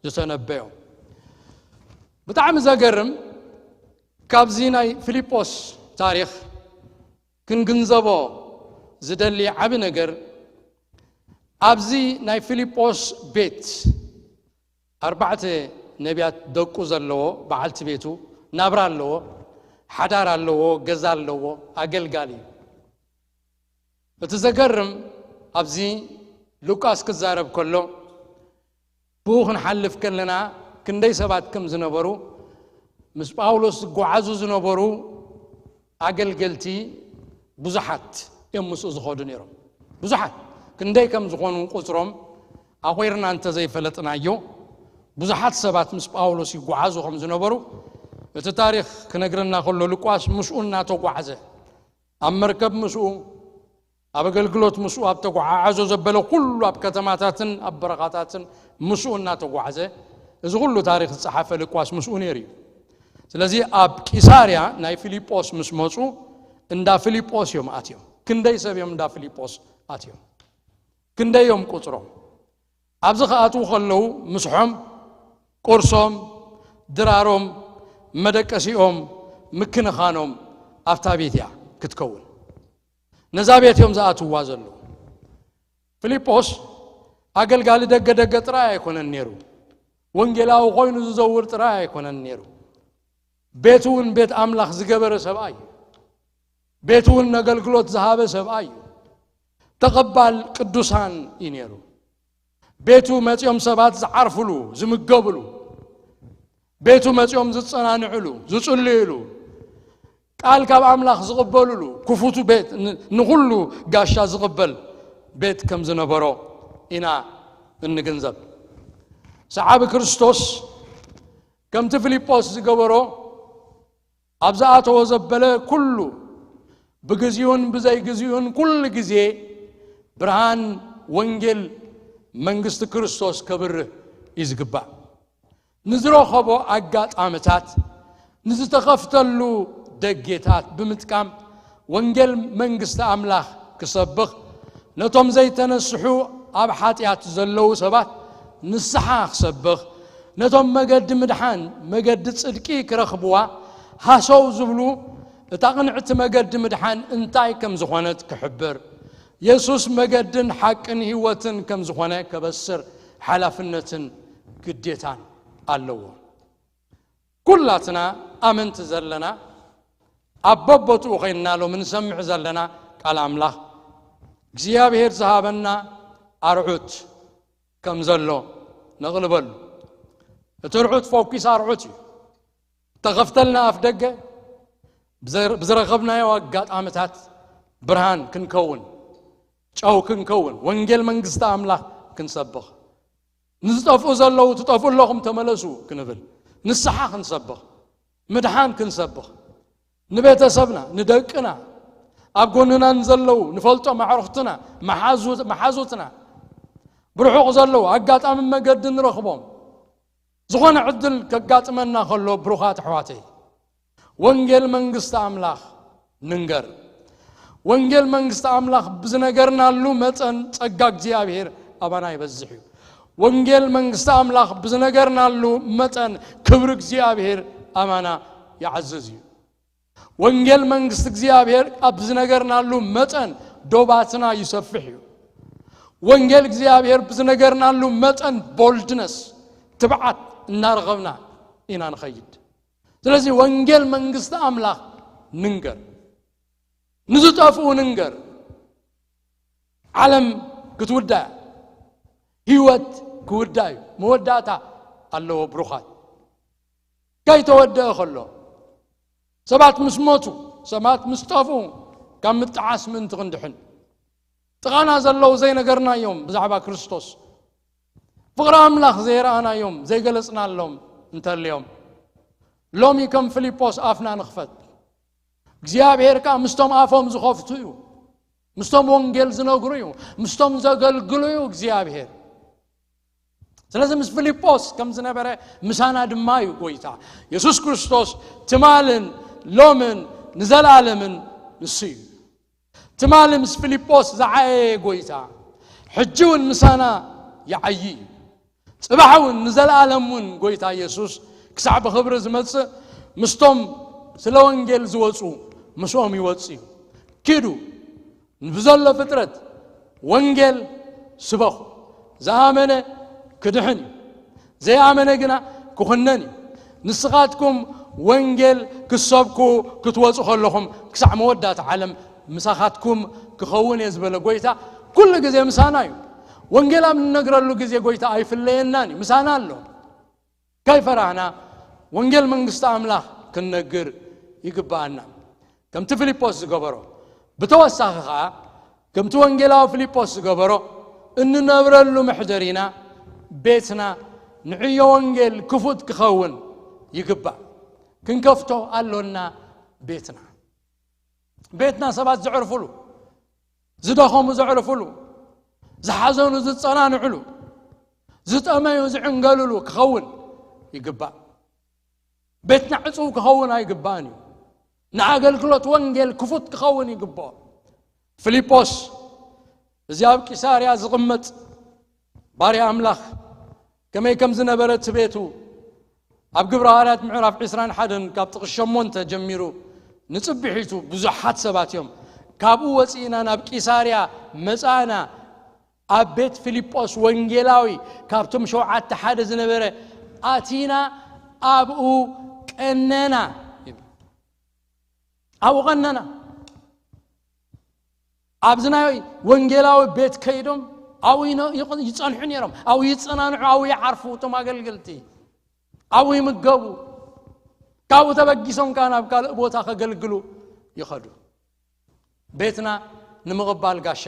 ዝተነበዮ። ብጣዕሚ ዘገርም፣ ካብዚ ናይ ፊልጶስ ታሪኽ ክንግንዘቦ ዝደሊ ዓቢ ነገር፣ ኣብዚ ናይ ፊልጶስ ቤት ኣርባዕተ ነቢያት ደቁ ዘለዎ በዓልቲ ቤቱ ናብራ ኣለዎ፣ ሓዳር ኣለዎ፣ ገዛ ኣለዎ፣ ኣገልጋሊ እዩ። እቲ ዘገርም፣ ኣብዚ ሉቃስ ክዛረብ ከሎ፣ ብኡ ክንሓልፍ ከለና ክንደይ ሰባት ከም ዝነበሩ፣ ምስ ጳውሎስ ዝጓዓዙ ዝነበሩ ኣገልገልቲ ብዙሓት እዮም ምስኡ ዝኸዱ ነይሮም። ብዙሓት፣ ክንደይ ከም ዝኾኑ ቁጽሮም ኣቑርና እንተ ዘይፈለጥናዮ፣ ብዙሓት ሰባት ምስ ጳውሎስ ይጓዓዙ ከም ዝነበሩ እቲ ታሪኽ ክነግረና ከሎ፣ ሉቃስ ምስኡ እናተጓዓዘ፣ ኣብ መርከብ ምስኡ፣ ኣብ ኣገልግሎት ምስኡ፣ ኣብ ተጓዓዓዞ ዘበለ ኩሉ፣ ኣብ ከተማታትን ኣብ በረኻታትን ምስኡ እናተጓዓዘ፣ እዚ ኩሉ ታሪኽ ዝጸሓፈ ሉቃስ ምስኡ ነይሩ እዩ። ስለዚ ኣብ ቂሳርያ ናይ ፊልጶስ ምስ መጹ፣ እንዳ ፊልጶስ እዮም ኣትዮም። ክንደይ ሰብ እዮም እንዳ ፊልጶስ ኣትዮም? ክንደይ እዮም ቁጽሮም? ኣብዚ ክኣትዉ ከለዉ ምስሖም፣ ቁርሶም፣ ድራሮም፣ መደቀሲኦም፣ ምክንኻኖም ኣብታ ቤት እያ ክትከውን። ነዛ ቤት እዮም ዝኣትውዋ ዘለዉ። ፊልጶስ ኣገልጋሊ ደገ ደገ ጥራይ ኣይኮነን ነይሩ። ወንጌላዊ ኮይኑ ዝዘውር ጥራይ ኣይኮነን ነይሩ። ቤቱ እውን ቤት ኣምላኽ ዝገበረ ሰብኣይ እዩ። ቤቱ እውን ነገልግሎት ዝሃበ ሰብኣይ እዩ። ተቐባል ቅዱሳን እዩ ነይሩ። ቤቱ መጺኦም ሰባት ዝዓርፍሉ፣ ዝምገብሉ፣ ቤቱ መጺኦም ዝጸናንዕሉ፣ ዝጽልዩሉ፣ ቃል ካብ ኣምላኽ ዝቕበሉሉ ክፉቱ ቤት፣ ን-፣ ንኹሉ ጋሻ ዝቕበል ቤት ከም ዝነበሮ ኢና እንግንዘብ። ሰዓቢ ክርስቶስ ከምቲ ፊልጶስ ዝገበሮ፣ ኣብ ዝኣተዎ ዘበለ ኩሉ፣ ብግዚኡን ብዘይግዚኡን ኩሉ ግዜ ብርሃን ወንጌል መንግስቲ ክርስቶስ ከብርህ እዩ ዝግባእ። ንዝረኸቦ ኣጋጣምታት፣ ንዝተኸፍተሉ ደጌታት ብምጥቃም ወንጌል መንግስቲ ኣምላኽ ክሰብኽ፣ ነቶም ዘይተነስሑ ኣብ ሓጢኣት ዘለዉ ሰባት ንስሓ ክሰብኽ፣ ነቶም መገዲ ምድሓን፣ መገዲ ጽድቂ ክረኽብዋ ሃሰው ዝብሉ፣ እታ ቅንዕቲ መገዲ ምድሓን እንታይ ከም ዝኾነት ክሕብር፣ የሱስ መገድን ሓቅን ህይወትን ከም ዝኾነ ከበስር ሓላፍነትን ግዴታን ኣለዎ። ኩላትና ኣመንቲ ዘለና፣ ኣብ በቦትኡ ኸይንና ሎሚ ንሰምዕ ዘለና ቃል ኣምላኽ፣ እግዚኣብሔር ዝሃበና ኣርዑት ከም ዘሎ ነቕልበሉ። እቲ ኣርዑት ፎኪስ ኣርዑት እዩ። ተኸፍተልና ኣፍ ደገ፣ ብዘ-፣ ብዝረኸብናዮ ኣጋጣምታት ብርሃን ክንከውን፣ ጨው ክንከውን፣ ወንጌል መንግስቲ ኣምላኽ ክንሰብኽ፣ ንዝጠፍኡ ዘለዉ፣ "ትጠፍኡ ኣለኹም፣ ተመለሱ" ክንብል፣ ንስሓ ክንሰብኽ፣ ምድሓን ክንሰብኽ፣ ንቤተሰብና፣ ንደቅና፣ ኣብ ጎንና ንዘለዉ፣ ንፈልጦም ኣዕሩኽትና፣ መሓዙ-፣ መሓዙትና፣ ብርሑቕ ዘለዉ፣ ኣጋጣሚ መገዲ ንረኽቦም፣ ዝኾነ ዕድል ከጋጥመና ከሎ፣ ብሩኻት ኣሕዋተይ፣ ወንጌል መንግስቲ ኣምላኽ ንንገር። ወንጌል መንግስቲ ኣምላኽ ብዝነገርናሉ መጠን ጸጋ እግዚኣብሔር ኣባና ይበዝሕ እዩ። ወንጌል መንግስቲ ኣምላኽ ብዝነገርናሉ መጠን ክብሪ እግዚኣብሔር ኣባና ይዓዝዝ እዩ። ወንጌል መንግስቲ እግዚኣብሔር ኣብ ዝነገርናሉ መጠን ዶባትና ይሰፍሕ እዩ። ወንጌል እግዚኣብሔር ብዝነገርናሉ መጠን ቦልድነስ፣ ትብዓት እናረኸብና ኢና ንኸይድ። ስለዚ ወንጌል መንግስቲ ኣምላኽ ንንገር፣ ንዝጠፍኡ ንንገር። ዓለም ክትውዳእ፣ ህይወት ክውዳእ እዩ። መወዳእታ ኣለዎ ብሩኻት። ከይተወደአ ከሎ፣ ሰባት ምስ ሞቱ፣ ሰባት ምስ ጠፍኡ፣ ካብ ምጥዓስ ምእንቲ ክንድሕን፣ ጥቓና ዘለዉ ዘይነገርናዮም ብዛዕባ ክርስቶስ፣ ፍቕሪ ኣምላኽ ዘየረኣናዮም፣ ዘይገለጽናሎም እንተልዮም፣ ሎሚ ከም ፊልጶስ ኣፍና ንኽፈት። እግዚኣብሔር ከኣ ምስቶም ኣፎም ዝኸፍቱ እዩ፣ ምስቶም ወንጌል ዝነግሩ እዩ፣ ምስቶም ዘገልግሉ እዩ እግዚኣብሔር። ስለዚ ምስ ፊልጶስ ከም ዝነበረ ምሳና ድማ እዩ ጎይታ። የሱስ ክርስቶስ ትማልን ሎምን ንዘለኣለምን ንሱ እዩ። ትማሊ ምስ ፊልጶስ ዝዓየየ ጎይታ፣ ሕጂ እውን ምሳና ይዓዪ እዩ። ጽባሕ እውን ንዘለኣለም እውን ጎይታ የሱስ ክሳዕ ብኽብሪ ዝመጽእ ምስቶም ስለ ወንጌል ዝወጹ ምስኦም ይወጽእ እዩ። ኪዱ ንብዘሎ ፍጥረት ወንጌል ስበኹ። ዝኣመነ ክድሕን እዩ፣ ዘይኣመነ ግና ክኹነን እዩ። ንስኻትኩም ወንጌል ክሰብኩ ክትወጹ ከለኹም ክሳዕ መወዳእታ ዓለም ምሳኻትኩም ክኸውን እየ ዝበለ ጎይታ ኩሉ ግዜ ምሳና እዩ። ወንጌል ኣብ ንነግረሉ ግዜ ጎይታ ኣይፍለየናን እዩ፣ ምሳና ኣሎ። ከይፈራህና ወንጌል መንግስቲ ኣምላኽ ክንነግር ይግብኣና። ከምቲ ፊልጶስ ዝገበሮ፣ ብተወሳኺ ኸኣ ከምቲ ወንጌላዊ ፊልጶስ ዝገበሮ፣ እንነብረሉ መሕደሪና፣ ቤትና ንዕዮ ወንጌል ክፉት ክኸውን ይግባእ። ክንከፍቶ ኣሎና ቤትና። ቤትና ሰባት ዘዕርፉሉ፣ ዝደኸሙ ዘዕርፉሉ፣ ዝሓዘኑ ዝጸናንዕሉ፣ ዝጠመዩ ዝዕንገሉሉ ክኸውን ይግባእ። ቤትና ዕጹው ክኸውን ኣይግባእን እዩ። ንኣገልግሎት ወንጌል ክፉት ክኸውን ይግብኦ። ፊልጶስ እዚ ኣብ ቂሳርያ ዝቕመጥ ባርያ ኣምላኽ ከመይ ከም ዝነበረ እቲ ቤቱ ኣብ ግብረ ሃዋርያት ምዕራፍ ዕስራን ሓደን ካብ ጥቕሲ ሸሞንተ ጀሚሩ ንጽብሒቱ ብዙሓት ሰባት እዮም። ካብኡ ወጺእና ናብ ቂሳርያ መጻእና፣ ኣብ ቤት ፊልጶስ ወንጌላዊ ካብቶም ሸውዓተ ሓደ ዝነበረ ኣቲና ኣብኡ ቀነና ይብል። ኣብኡ ቀነና። ኣብዚ ናይ ወንጌላዊ ቤት ከይዶም ኣብኡ ይነ- ይቕ- ይጸንሑ ነይሮም። ኣብኡ ይጸናንሑ፣ ኣብኡ ይዓርፉ እቶም ኣገልገልቲ። ኣብኡ ይምገቡ። ካብኡ ተበጊሶም ከኣ ናብ ካልእ ቦታ ከገልግሉ ይኸዱ። ቤትና ንምቕባል ጋሻ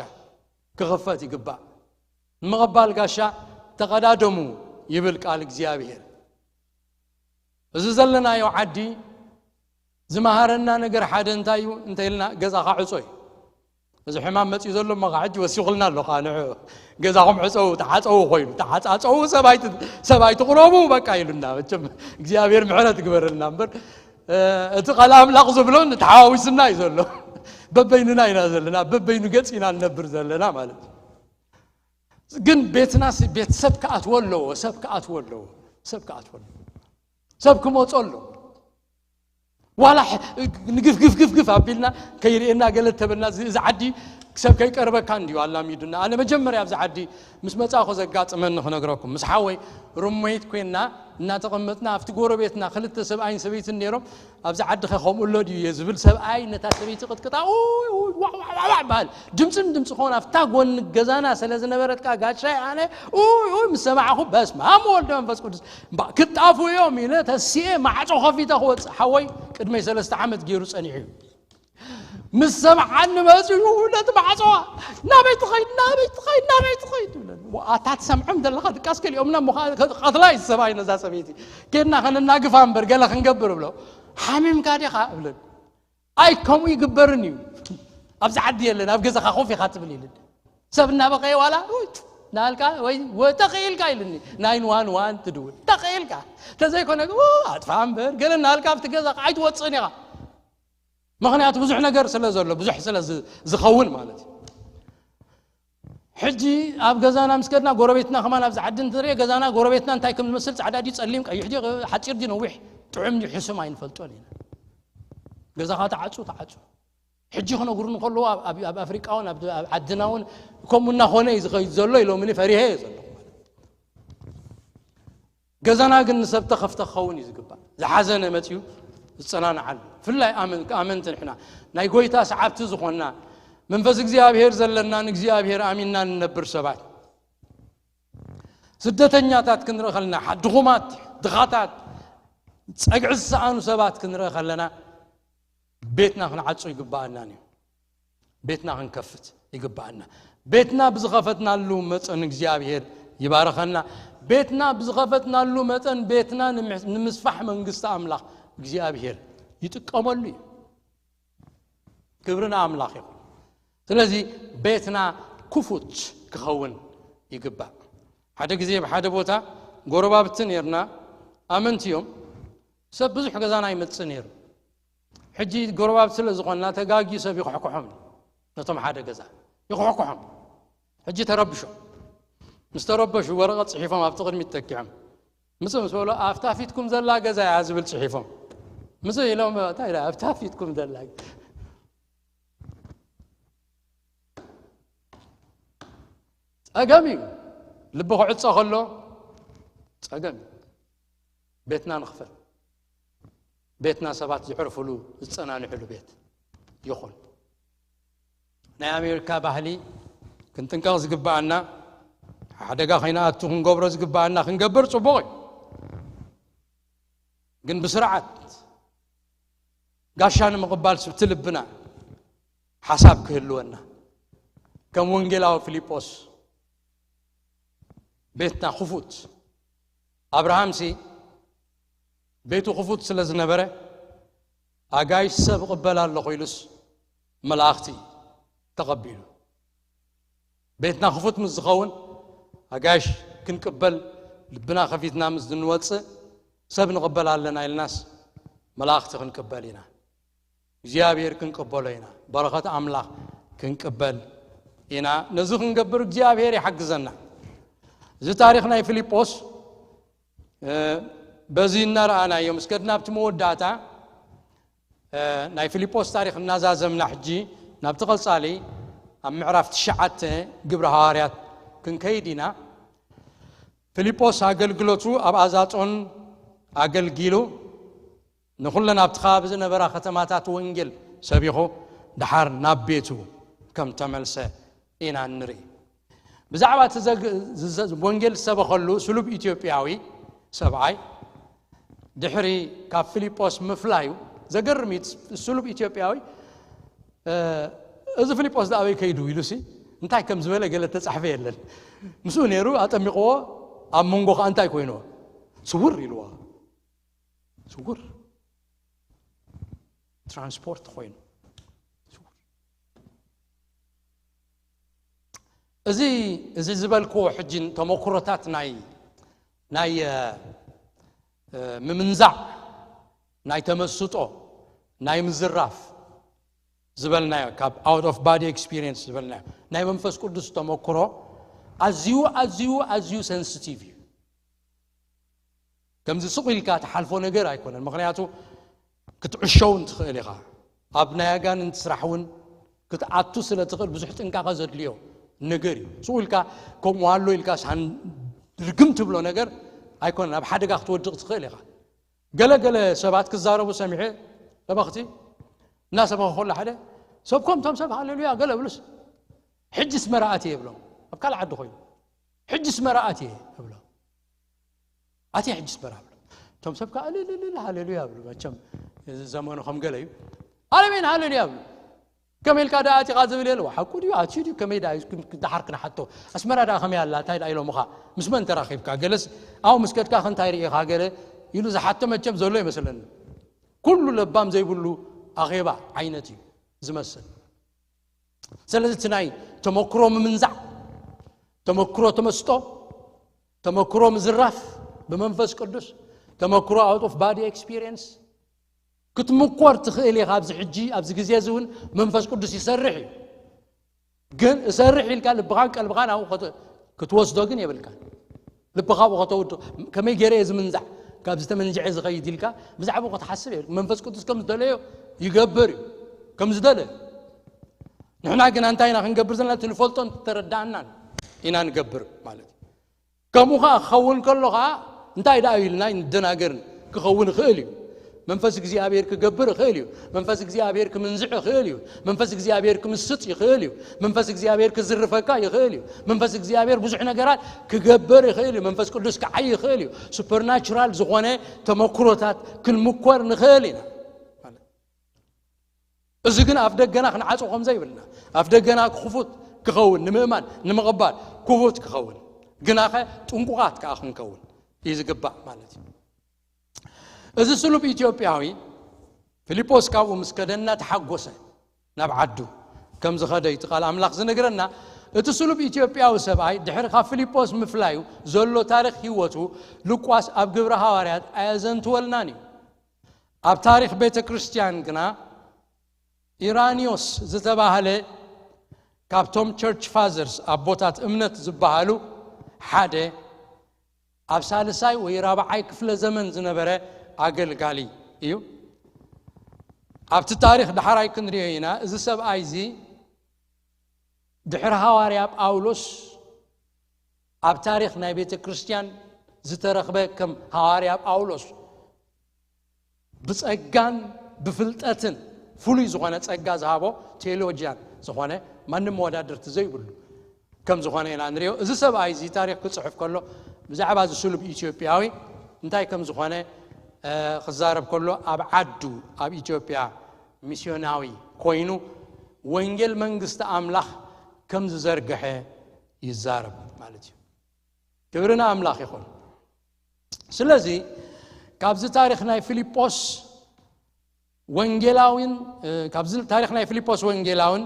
ክኽፈት ይግባእ። ንምቕባል ጋሻ ተቐዳደሙ ይብል ቃል እግዚኣብሔር። እዚ ዘለናዮ ዓዲ ዝመሃረና ነገር ሓደ እንታይ እዩ እንተ ኢልና፣ ገዛኻ ዕጾ እዩ። እዚ ሕማም መጺኡ ዘሎ እሞ ኸዓ ሕጂ ወሲኹልና ኣሎ ኸዓ ንዑ። ገዛኹም ዕጸው፣ ተዓጸው ኮይኑ፣ ተዓጻጸው፣ ሰብ ኣይት-፣ ሰብ ኣይትቕረቡ በቃ ኢሉና። መቸም እግዚኣብሔር ምሕረት ይግበረልና እምበር፣ እ፣ እቲ ቃል ኣምላኽ ዝብሎ ተሓዋዊስና እዩ ዘሎ። በበይንና ኢና ዘለና፣ በበይኑ ገጽ ኢና ንነብር ዘለና ማለት እዩ። ግን ቤትና ሲ-፣ ቤት ሰብ ክኣትዎ ኣለዎ፣ ሰብ ክኣትዎ ኣለዎ፣ ሰብ ክኣትዎ ኣለዎ። ሰብ ክመጾ ኣለዎ። ዋላ ሕ-፣ ንግፍ ግፍ ግፍ ግፍ ኣቢልና ከይርእየና ገለ ተበልና፣ እዚ፣ እዚ ዓዲ ሰብ ከይቀርበካ እንድዩ ኣላሚዱና። ኣነ መጀመርያ ኣብዚ ዓዲ ምስ መጻእኹ ዘጋጥመኒ ክነግረኩም። ምስ ሓወይ ሩመይት ኮይና እናተቐመጥና፣ ኣብቲ ጎረቤትና ክልተ ሰብኣይን ሰበይትን ነይሮም። ኣብዚ ዓዲ ኸ ከምኡ ኣሎ ድዩ እየ ዝብል፣ ሰብኣይ ነታ ሰበይቲ ቅጥቅጣ፣ ኡይ፣ ኡይ፣ ዋዕ፣ ዋዕ፣ ዋዕ፣ ዋዕ በሃል። ድምፅን ድምፂ ኾን፣ ኣብታ ጎኒ ገዛና ስለ ዝነበረት፣ ካ ጋሻይ ኣነ፣ ኡይ፣ ኡይ፣ ምስ ሰማዕኹ፣ በስመ ኣብ ወወልድ መንፈስ ቅዱስ፣ እምባ-፣ ክጣፉ እዮም ኢለ ተሲኤ ማዕጾ ከፊተ ክወፅእ፣ ሓወይ ቅድመይ ሰለስተ ዓመት ገይሩ ጸኒሑ እዩ። ምስ ሰምዓኒ መጺኡ ነቲ ማዕጾ፣ "ናበይ ትኸይድ? ናበይ ትኸይድ? ናበይ ትኸይድ?" ይብለኒ። ዋ፣ ኣታ ትሰምዖም ዘለኻ ድቃስ ከሊኦምና እሞ ኸ-፣ ኸ-፣ ቐትላ እዩ ሰብኣይ ነዛ ሰበይቲ። ኬድና ኸነናግፋ እምበር ገለ ክንገብር እብሎ። "ሓሚምካ ዲኻ?" እብለኒ። "ኣይ፣ ከምኡ ይግበርን እዩ። ኣብዚ ዓዲ የለን፣ ኣብ ገዛኻ ኮፍ ኢኻ ትብል" ኢልን። ሰብ እናበኸየ ዋላ፣ "ኡይ" እናበልካ ወይ፣ ወይ ተኽኢልካ ኢልኒ። ናይን ዋን ዋን ትድውል። ተኽኢልካ። ተዘይኮነ ግን፣ "ኡ፣ ኣጥፋ እምበር" ገለ እናበልካ ኣብቲ ገዛኻ ኣይትወጽእን ኢኻ። ምኽንያቱ ብዙሕ ነገር ስለ ዘሎ፣ ብዙሕ ስለ ዝ-፣ ዝኸውን ማለት እዩ። ሕጂ ኣብ ገዛና ምስ ከድና፣ ጎረቤትና ከማን ኣብዚ ዓዲ እንትንሪኦ፣ ገዛና ጎረቤትና እንታይ ከም ዝመስል፣ ጻዕዳ ድዩ ጸሊም፣ ቀይሕ ድዩ፣ ሓጺር ድዩ ነዊሕ፣ ጥዑም ድዩ ሕሱም ኣይንፈልጦን ኢና። ገዛኻ ተዓጹ፣ ተዓጹ። ሕጂ ክነግሩኒ ከለዉ፣ ኣብ፣ ኣብ፣ ኣብ ኣፍሪቃ እውን፣ ኣብ፣ ኣብ ዓድና እውን ከምኡ እናኾነ እዩ ዝኸይድ ዘሎ ኢሎምኒ፣ ፈሪሀ እየ ዘለኹ ማለት እዩ። ገዛና ግን ንሰብ ተኸፍተ ክኸውን እዩ ዝግባእ። ዝሓዘነ መጺኡ ዝጸናንዓሉ። ብፍላይ ኣመን-፣ ኣመንቲ ንሕና፣ ናይ ጎይታ ሰዓብቲ ዝኾንና፣ መንፈስ እግዚኣብሔር ዘለና፣ ንእግዚኣብሔር ኣሚንና ንነብር ሰባት፣ ስደተኛታት ክንርኢ ከለና፣ ሓ-፣ ድኹማት፣ ድኻታት፣ ጸግዒ ዝሰኣኑ ሰባት ክንርኢ ከለና ቤትና ክንዓጹ ይግባኣና እዩ። ቤትና ክንከፍት ይግባኣና። ቤትና ብዝኸፈትናሉ መጠን እግዚኣብሔር ይባረኸና። ቤትና ብዝኸፈትናሉ መጠን ቤትና ንምስፋሕ መንግስቲ ኣምላኽ እግዚኣብሔር ይጥቀመሉ እዩ። ክብሪ ንኣምላኽ ይኹን። ስለዚ ቤትና ክፉት ክኸውን ይግባእ። ሓደ ግዜ ኣብ ሓደ ቦታ ጎረባብቲ ነርና፣ ኣመንቲ እዮም። ሰብ ብዙሕ ገዛና ይመጽእ ነይሩ። ሕጂ ጎረባብቲ ስለ ዝኾንና ተጋግዩ ሰብ ይኹሕኩሖም፣ ነቶም ሓደ ገዛ ይኹሕኩሖም። ሕጂ ተረብሾም። ምስ ተረበሹ ወረቐት ጽሒፎም ኣብቲ ቅድሚት ተኪዖም። ምስ ምስ በሎ ኣብታ ፊትኩም ዘላ ገዛ እያ ዝብል ጽሒፎም። ምስ ኢሎም እንታይ ኢላ ኣብታ ፊትኩም ዘላ ጸገም እዩ። ልቢ ክዕጾ ከሎ ጸገም እዩ። ቤትና ንኽፈት። ቤትና ሰባት ዝዕርፍሉ ዝጸናንሕሉ ቤት ይኹን። ናይ ኣሜሪካ ባህሊ ክንጥንቀቕ ዝግባኣና፣ ሓደጋ ከይንኣቱ ክንገብሮ ዝግባኣና ክንገብር ጽቡቕ እዩ። ግን ብስርዓት ጋሻ ንምቕባል ስብቲ ልብና ሓሳብ ክህልወና፣ ከም ወንጌላዊ ፊልጶስ ቤትና ክፉት። ኣብርሃምሲ ቤቱ ክፉት ስለ ዝነበረ፣ ኣጋይሽ ሰብ እቕበል ኣለኹ ኢሉስ መላእኽቲ ተቐቢሉ። ቤትና ክፉት ምስ ዝኸውን፣ ኣጋይሽ ክንቅበል ልብና ከፊትና ምስ እንወጽእ፣ ሰብ ንቕበል ኣለና ኢልናስ መላእኽቲ ክንቅበል ኢና። እግዚኣብሔር ክንቅበሎ ኢና። በረኸት ኣምላኽ ክንቅበል ኢና። ነዚ ክንገብር እግዚኣብሔር ይሓግዘና። እዚ ታሪኽ ናይ ፊልጶስ፣ እ፣ በዚ እናረኣናዮ ምስ ከድና ኣብቲ መወዳእታ፣ እ፣ ናይ ፊልጶስ ታሪኽ እናዛዘምና ሕጂ ናብቲ ቀጻሊ ኣብ ምዕራፍ ትሽዓተ ግብሪ ሃዋርያት ክንከይድ ኢና። ፊልጶስ ኣገልግሎቱ ኣብ ኣዛጦን ኣገልጊሉ ንኹለን ኣብቲ ከባቢ ዝነበራ ከተማታት ወንጌል ሰቢኹ ደሓር ናብ ቤቱ ከም ተመልሰ ኢና ንርኢ። ብዛዕባ እቲ ዘግ-፣ ዝዘ-፣ ወንጌል ዝሰበኸሉ ስሉብ ኢትዮጵያዊ ሰብኣይ ድሕሪ ካብ ፊልጶስ ምፍላዩ ዘገርም እዩ። ስሉብ ኢትዮጵያዊ፣ እ፣ "እዚ ፊልጶስ ደኣ ኣበይ ከይዱ?" ኢሉሲ እንታይ ከም ዝበለ ገለ ተጻሕፈ የለን። ምስኡ ነይሩ፣ ኣጠሚቕዎ፣ ኣብ መንጎ ከኣ እንታይ ኮይንዎ? ስውር ኢልዎ። ስውር። ትራንስፖርት ኮይኑ። ስውር። እዚ፣ እዚ ዝበልክዎ ሕጂ ተመክሮታት ናይ፣ ናይ፣ እ፣ እ፣ ምምንዛዕ፣ ናይ ተመስጦ፣ ናይ ምዝራፍ ዝበልናዮ፣ ካብ out of body experience ዝበልናዮ፣ ናይ መንፈስ ቅዱስ ተመክሮ ኣዝዩ፣ ኣዝዩ፣ ኣዝዩ ሴንሲቲቭ እዩ። ከምዚ ስቕ ኢልካ ትሓልፎ ነገር ኣይኮነን። ምኽንያቱ ክትዕሾ እውን ትኽእል ኢኻ። ኣብ ናይ ኣጋንንቲ ስራሕ እውን ክትኣቱ ስለ ትኽእል ብዙሕ ጥንቃቐ ዘድልዮ ነገር እዩ። ስቕ ኢልካ ከምኡ ኣሎ ኢልካ ሳን ርግም ትብሎ ነገር ኣይኮነን። ኣብ ሓደጋ ክትወድቕ ትኽእል ኢኻ። ገለ ገለ ሰባት ክዛረቡ ሰሚዐ፣ ሰበኽቲ እናሰበኸ ከሎ ሓደ ሰብኮም፣ እቶም ሰብ ሃሌሉያ ገለ ብሉስ፣ "ሕጅስ መርኣት እየ" ይብሎም። ኣብ ካልእ ዓዲ ኮይኑ፣ "ሕጅስ መርኣት እየ" ይብሎም። "ኣትየ ሕጅስ መርኣ" ብሎ። እቶም ሰብ ከኣ እልልልል ሃሌሉያ ብሉ። መቸም እዚ ዘመኑ ከም ገለ እዩ። "ኣለሜን ሃሌሉያ" ብሉ። "ከመይ ኢልካ ደኣ ኣቲኻ?" ዝብል የለ። "ሓቁ ድዩ? ኣትዩ ድዩ? ከመይ ደኣ እዩ? ደሓር ክንሓቶ። ኣስመራ ደኣ ከመይ ኣላ? እንታይ ደኣ ኢሎምኻ? ምስ መን ተራኺብካ? ገለስ ኣብኡ ምስ ከድካ ከ እንታይ ርኢኻ?" ገለ ኢሉ ዝሓቶ መቸም ዘሎ ይመስለኒ። ኩሉ ለባም ዘይብሉ ኣኼባ ዓይነት እዩ ዝመስል። ስለዚ እቲ ናይ ተመክሮ ምምንዛዕ፣ ተመክሮ ተመስጦ፣ ተመክሮ ምዝራፍ ብመንፈስ ቅዱስ፣ ተመክሮ out of body experience ክትምኮር ትኽእል ኢኻ። ኣብዚ ሕጂ፣ ኣብዚ ግዜ እዚ እውን መንፈስ ቅዱስ ይሰርሕ እዩ። ግን እሰርሕ ኢልካ ልብኻን ቀልብኻን ኣብኡ ከት-፣ ክትወስዶ ግን የብልካን። ልብኻ ኣብኡ ከተውድቕ፣ ከመይ ገይረ እየ ዝምንዛዕ፣ ካብዚ ተመንዚዐ ዝኸይድ ኢልካ ብዛዕባኡ ክትሓስብ የብልካ። መንፈስ ቅዱስ ከም ዝደለዮ ይገብር እዩ፣ ከም ዝደለዮ። ንሕና ግና እንታይ ኢና ክንገብር ዘለና? እቲ ንፈልጦን ተረዳእናን ኢና ንገብር ማለት እዩ። ከምኡ ኸዓ ክኸውን ከሎ ኸዓ እንታይ ደኣ ኢልና ንደናገርን ክኸውን ይኽእል እዩ። መንፈስ እግዚኣብሔር ክገብር ይኽእል እዩ። መንፈስ እግዚኣብሔር ክምንዝዕ ይኽእል እዩ። መንፈስ እግዚኣብሔር ክምስጥ ይኽእል እዩ። መንፈስ እግዚኣብሔር ክዝርፈካ ይኽእል እዩ። መንፈስ እግዚኣብሔር ብዙሕ ነገራት ክገብር ይኽእል እዩ። መንፈስ ቅዱስ ክዓይ ይኽእል እዩ። ሱፐርናቹራል ዝኾነ ተመክሮታት ክንምኮር ንኽእል ኢና። እዚ ግን ኣፍ ደገና ክንዓጾ ከም ዘይብልና፣ ኣፍ ደገና ክፉት ክኸውን፣ ንምእማን ንምቕባል ክፉት ክኸውን፣ ግናኸ ጥንቁቓት ከዓ ክንከውን እዩ ዝግባእ ማለት እዩ። እዚ ስሉብ ኢትዮጵያዊ ፊልጶስ ካብኡ ምስ ከደ እናተሓጎሰ ናብ ዓዱ ከም ዝኸደ እዩ እቲ ቃል ኣምላኽ ዝነግረና። እቲ ስሉብ ኢትዮጵያዊ ሰብኣይ ድሕሪ ካብ ፊልጶስ ምፍላዩ ዘሎ ታሪኽ ህይወቱ ሉቃስ ኣብ ግብረ ሃዋርያት ኣየዘንትወልናን እዩ። ኣብ ታሪኽ ቤተ ክርስቲያን ግና ኢራኒዮስ ዝተባህለ ካብቶም ቸርች ፋዘርስ ኣቦታት እምነት ዝበሃሉ ሓደ ኣብ ሳልሳይ ወይ ራብዓይ ክፍለ ዘመን ዝነበረ ኣገልጋሊ እዩ። ኣብቲ ታሪኽ ዳሕራይ ክንሪኦ ኢና። እዚ ሰብኣይ እዚ ድሕሪ ሃዋርያ ጳውሎስ ኣብ ታሪኽ ናይ ቤተ ክርስቲያን ዝተረኽበ ከም ሃዋርያ ጳውሎስ ብጸጋን ብፍልጠትን ፍሉይ ዝኾነ ጸጋ ዝሃቦ ቴዎሎጂያን ዝኾነ ማንም መወዳድርቲ ዘይብሉ ከም ዝኾነ ኢና ንሪኦ። እዚ ሰብኣይ እዚ ታሪኽ ክጽሕፍ ከሎ ብዛዕባ እዚ ስሉብ ኢትዮጵያዊ እንታይ ከም ዝኾነ ክዛረብ ከሎ ኣብ ዓዱ ኣብ ኢትዮጵያ ሚስዮናዊ ኮይኑ ወንጌል መንግስቲ ኣምላኽ ከም ዝዘርግሐ ይዛረብ ማለት እዩ። ክብሪ ንኣምላኽ ይኹን። ስለዚ ካብዚ ታሪኽ ናይ ፊልጶስ ወንጌላዊን ካብዚ ታሪኽ ናይ ፊልጶስ ወንጌላውን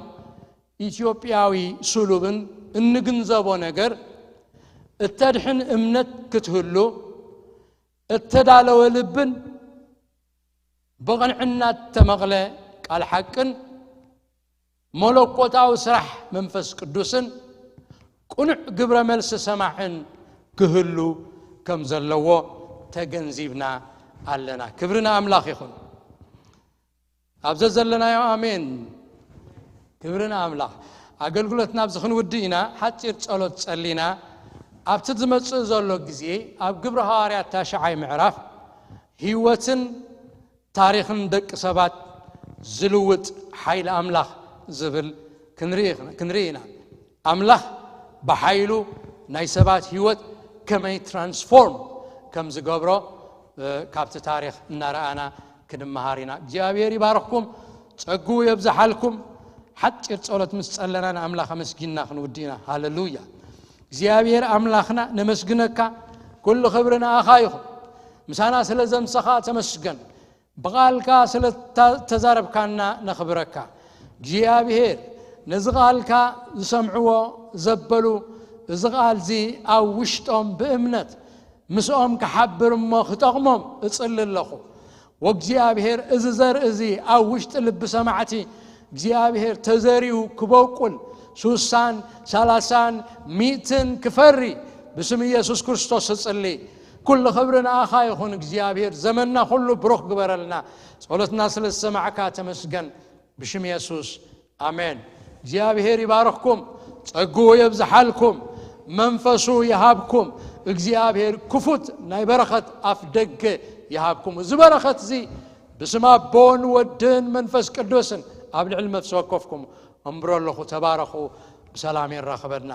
ኢትዮጵያዊ ስሉብን እንግንዘቦ ነገር እተድሕን እምነት ክትህሉ እተዳለወ ልብን ብቕንዕና እተመቕለ ቃል ሓቅን መለኮታዊ ስራሕ መንፈስ ቅዱስን ቅኑዕ ግብረ መልሲ ሰማዕን ክህሉ ከም ዘለዎ ተገንዚብና ኣለና። ክብሪ ንኣምላኽ ይኹን። ኣብ ዘዘለናዮ ኣሜን። ክብሪ ንኣምላኽ። ኣገልግሎትና ኣብዚ ክንውድእ ኢና። ሓፂር ጸሎት ጸሊና ኣብቲ ዝመጽእ ዘሎ ግዜ ኣብ ግብረ ሃዋርያት ታሽዓይ ምዕራፍ ህይወትን ታሪኽን ደቂ ሰባት ዝልውጥ ሓይሊ ኣምላኽ ዝብል ክንርኢ ኢና። ኣምላኽ ብሓይሉ ናይ ሰባት ህይወት ከመይ ትራንስፎርም ከም ዝገብሮ ካብቲ ታሪኽ እናረኣና ክንመሃር ኢና። እግዚኣብሔር ይባርኽኩም፣ ጸግኡ የብዝሓልኩም። ሓፂር ጸሎት ምስ ጸለና ንኣምላኽ ኣመስጊንና ክንውድእ ኢና። ሃለሉያ። እግዚኣብሔር ኣምላኽና ነመስግነካ፣ ኩሉ ክብሪ ንኣኻ ይኹን። ምሳና ስለ ዘምሰኻ ተመስገን። ብቓልካ ስለ ተዛረብካና ነኽብረካ እግዚኣብሔር። ነዚ ቓልካ ዝሰምዕዎ ዘበሉ እዚ ቓል እዚ ኣብ ውሽጦም ብእምነት ምስኦም ክሓብር እሞ ክጠቕሞም እጽሊ ኣለኹ። ወእግዚኣብሔር እዚ ዘርኢ እዚ ኣብ ውሽጢ ልቢ ሰማዕቲ እግዚኣብሔር ተዘሪኡ ክበቁል ሱሳን ሰላሳን ሚእትን ክፈሪ ብስም ኢየሱስ ክርስቶስ እጽሊ። ኩሉ ክብሪ ንኣኻ ይኹን እግዚኣብሔር። ዘመንና ኩሉ ብሩኽ ግበረልና። ጸሎትና ስለ ዝሰማዕካ ተመስገን። ብሽም የሱስ ኣሜን። እግዚኣብሔር ይባርኽኩም፣ ጸግኡ የብዝሓልኩም፣ መንፈሱ ይሃብኩም። እግዚኣብሔር ክፉት ናይ በረኸት ኣፍ ደገ ይሃብኩም። እዚ በረኸት እዚ ብስም ኣቦን ወድን መንፈስ ቅዱስን ኣብ ልዕሊ ነፍሲ ወከፍኩም እምብሮ ኣለኹ። ተባረኹ። ብሰላም የራኽበና።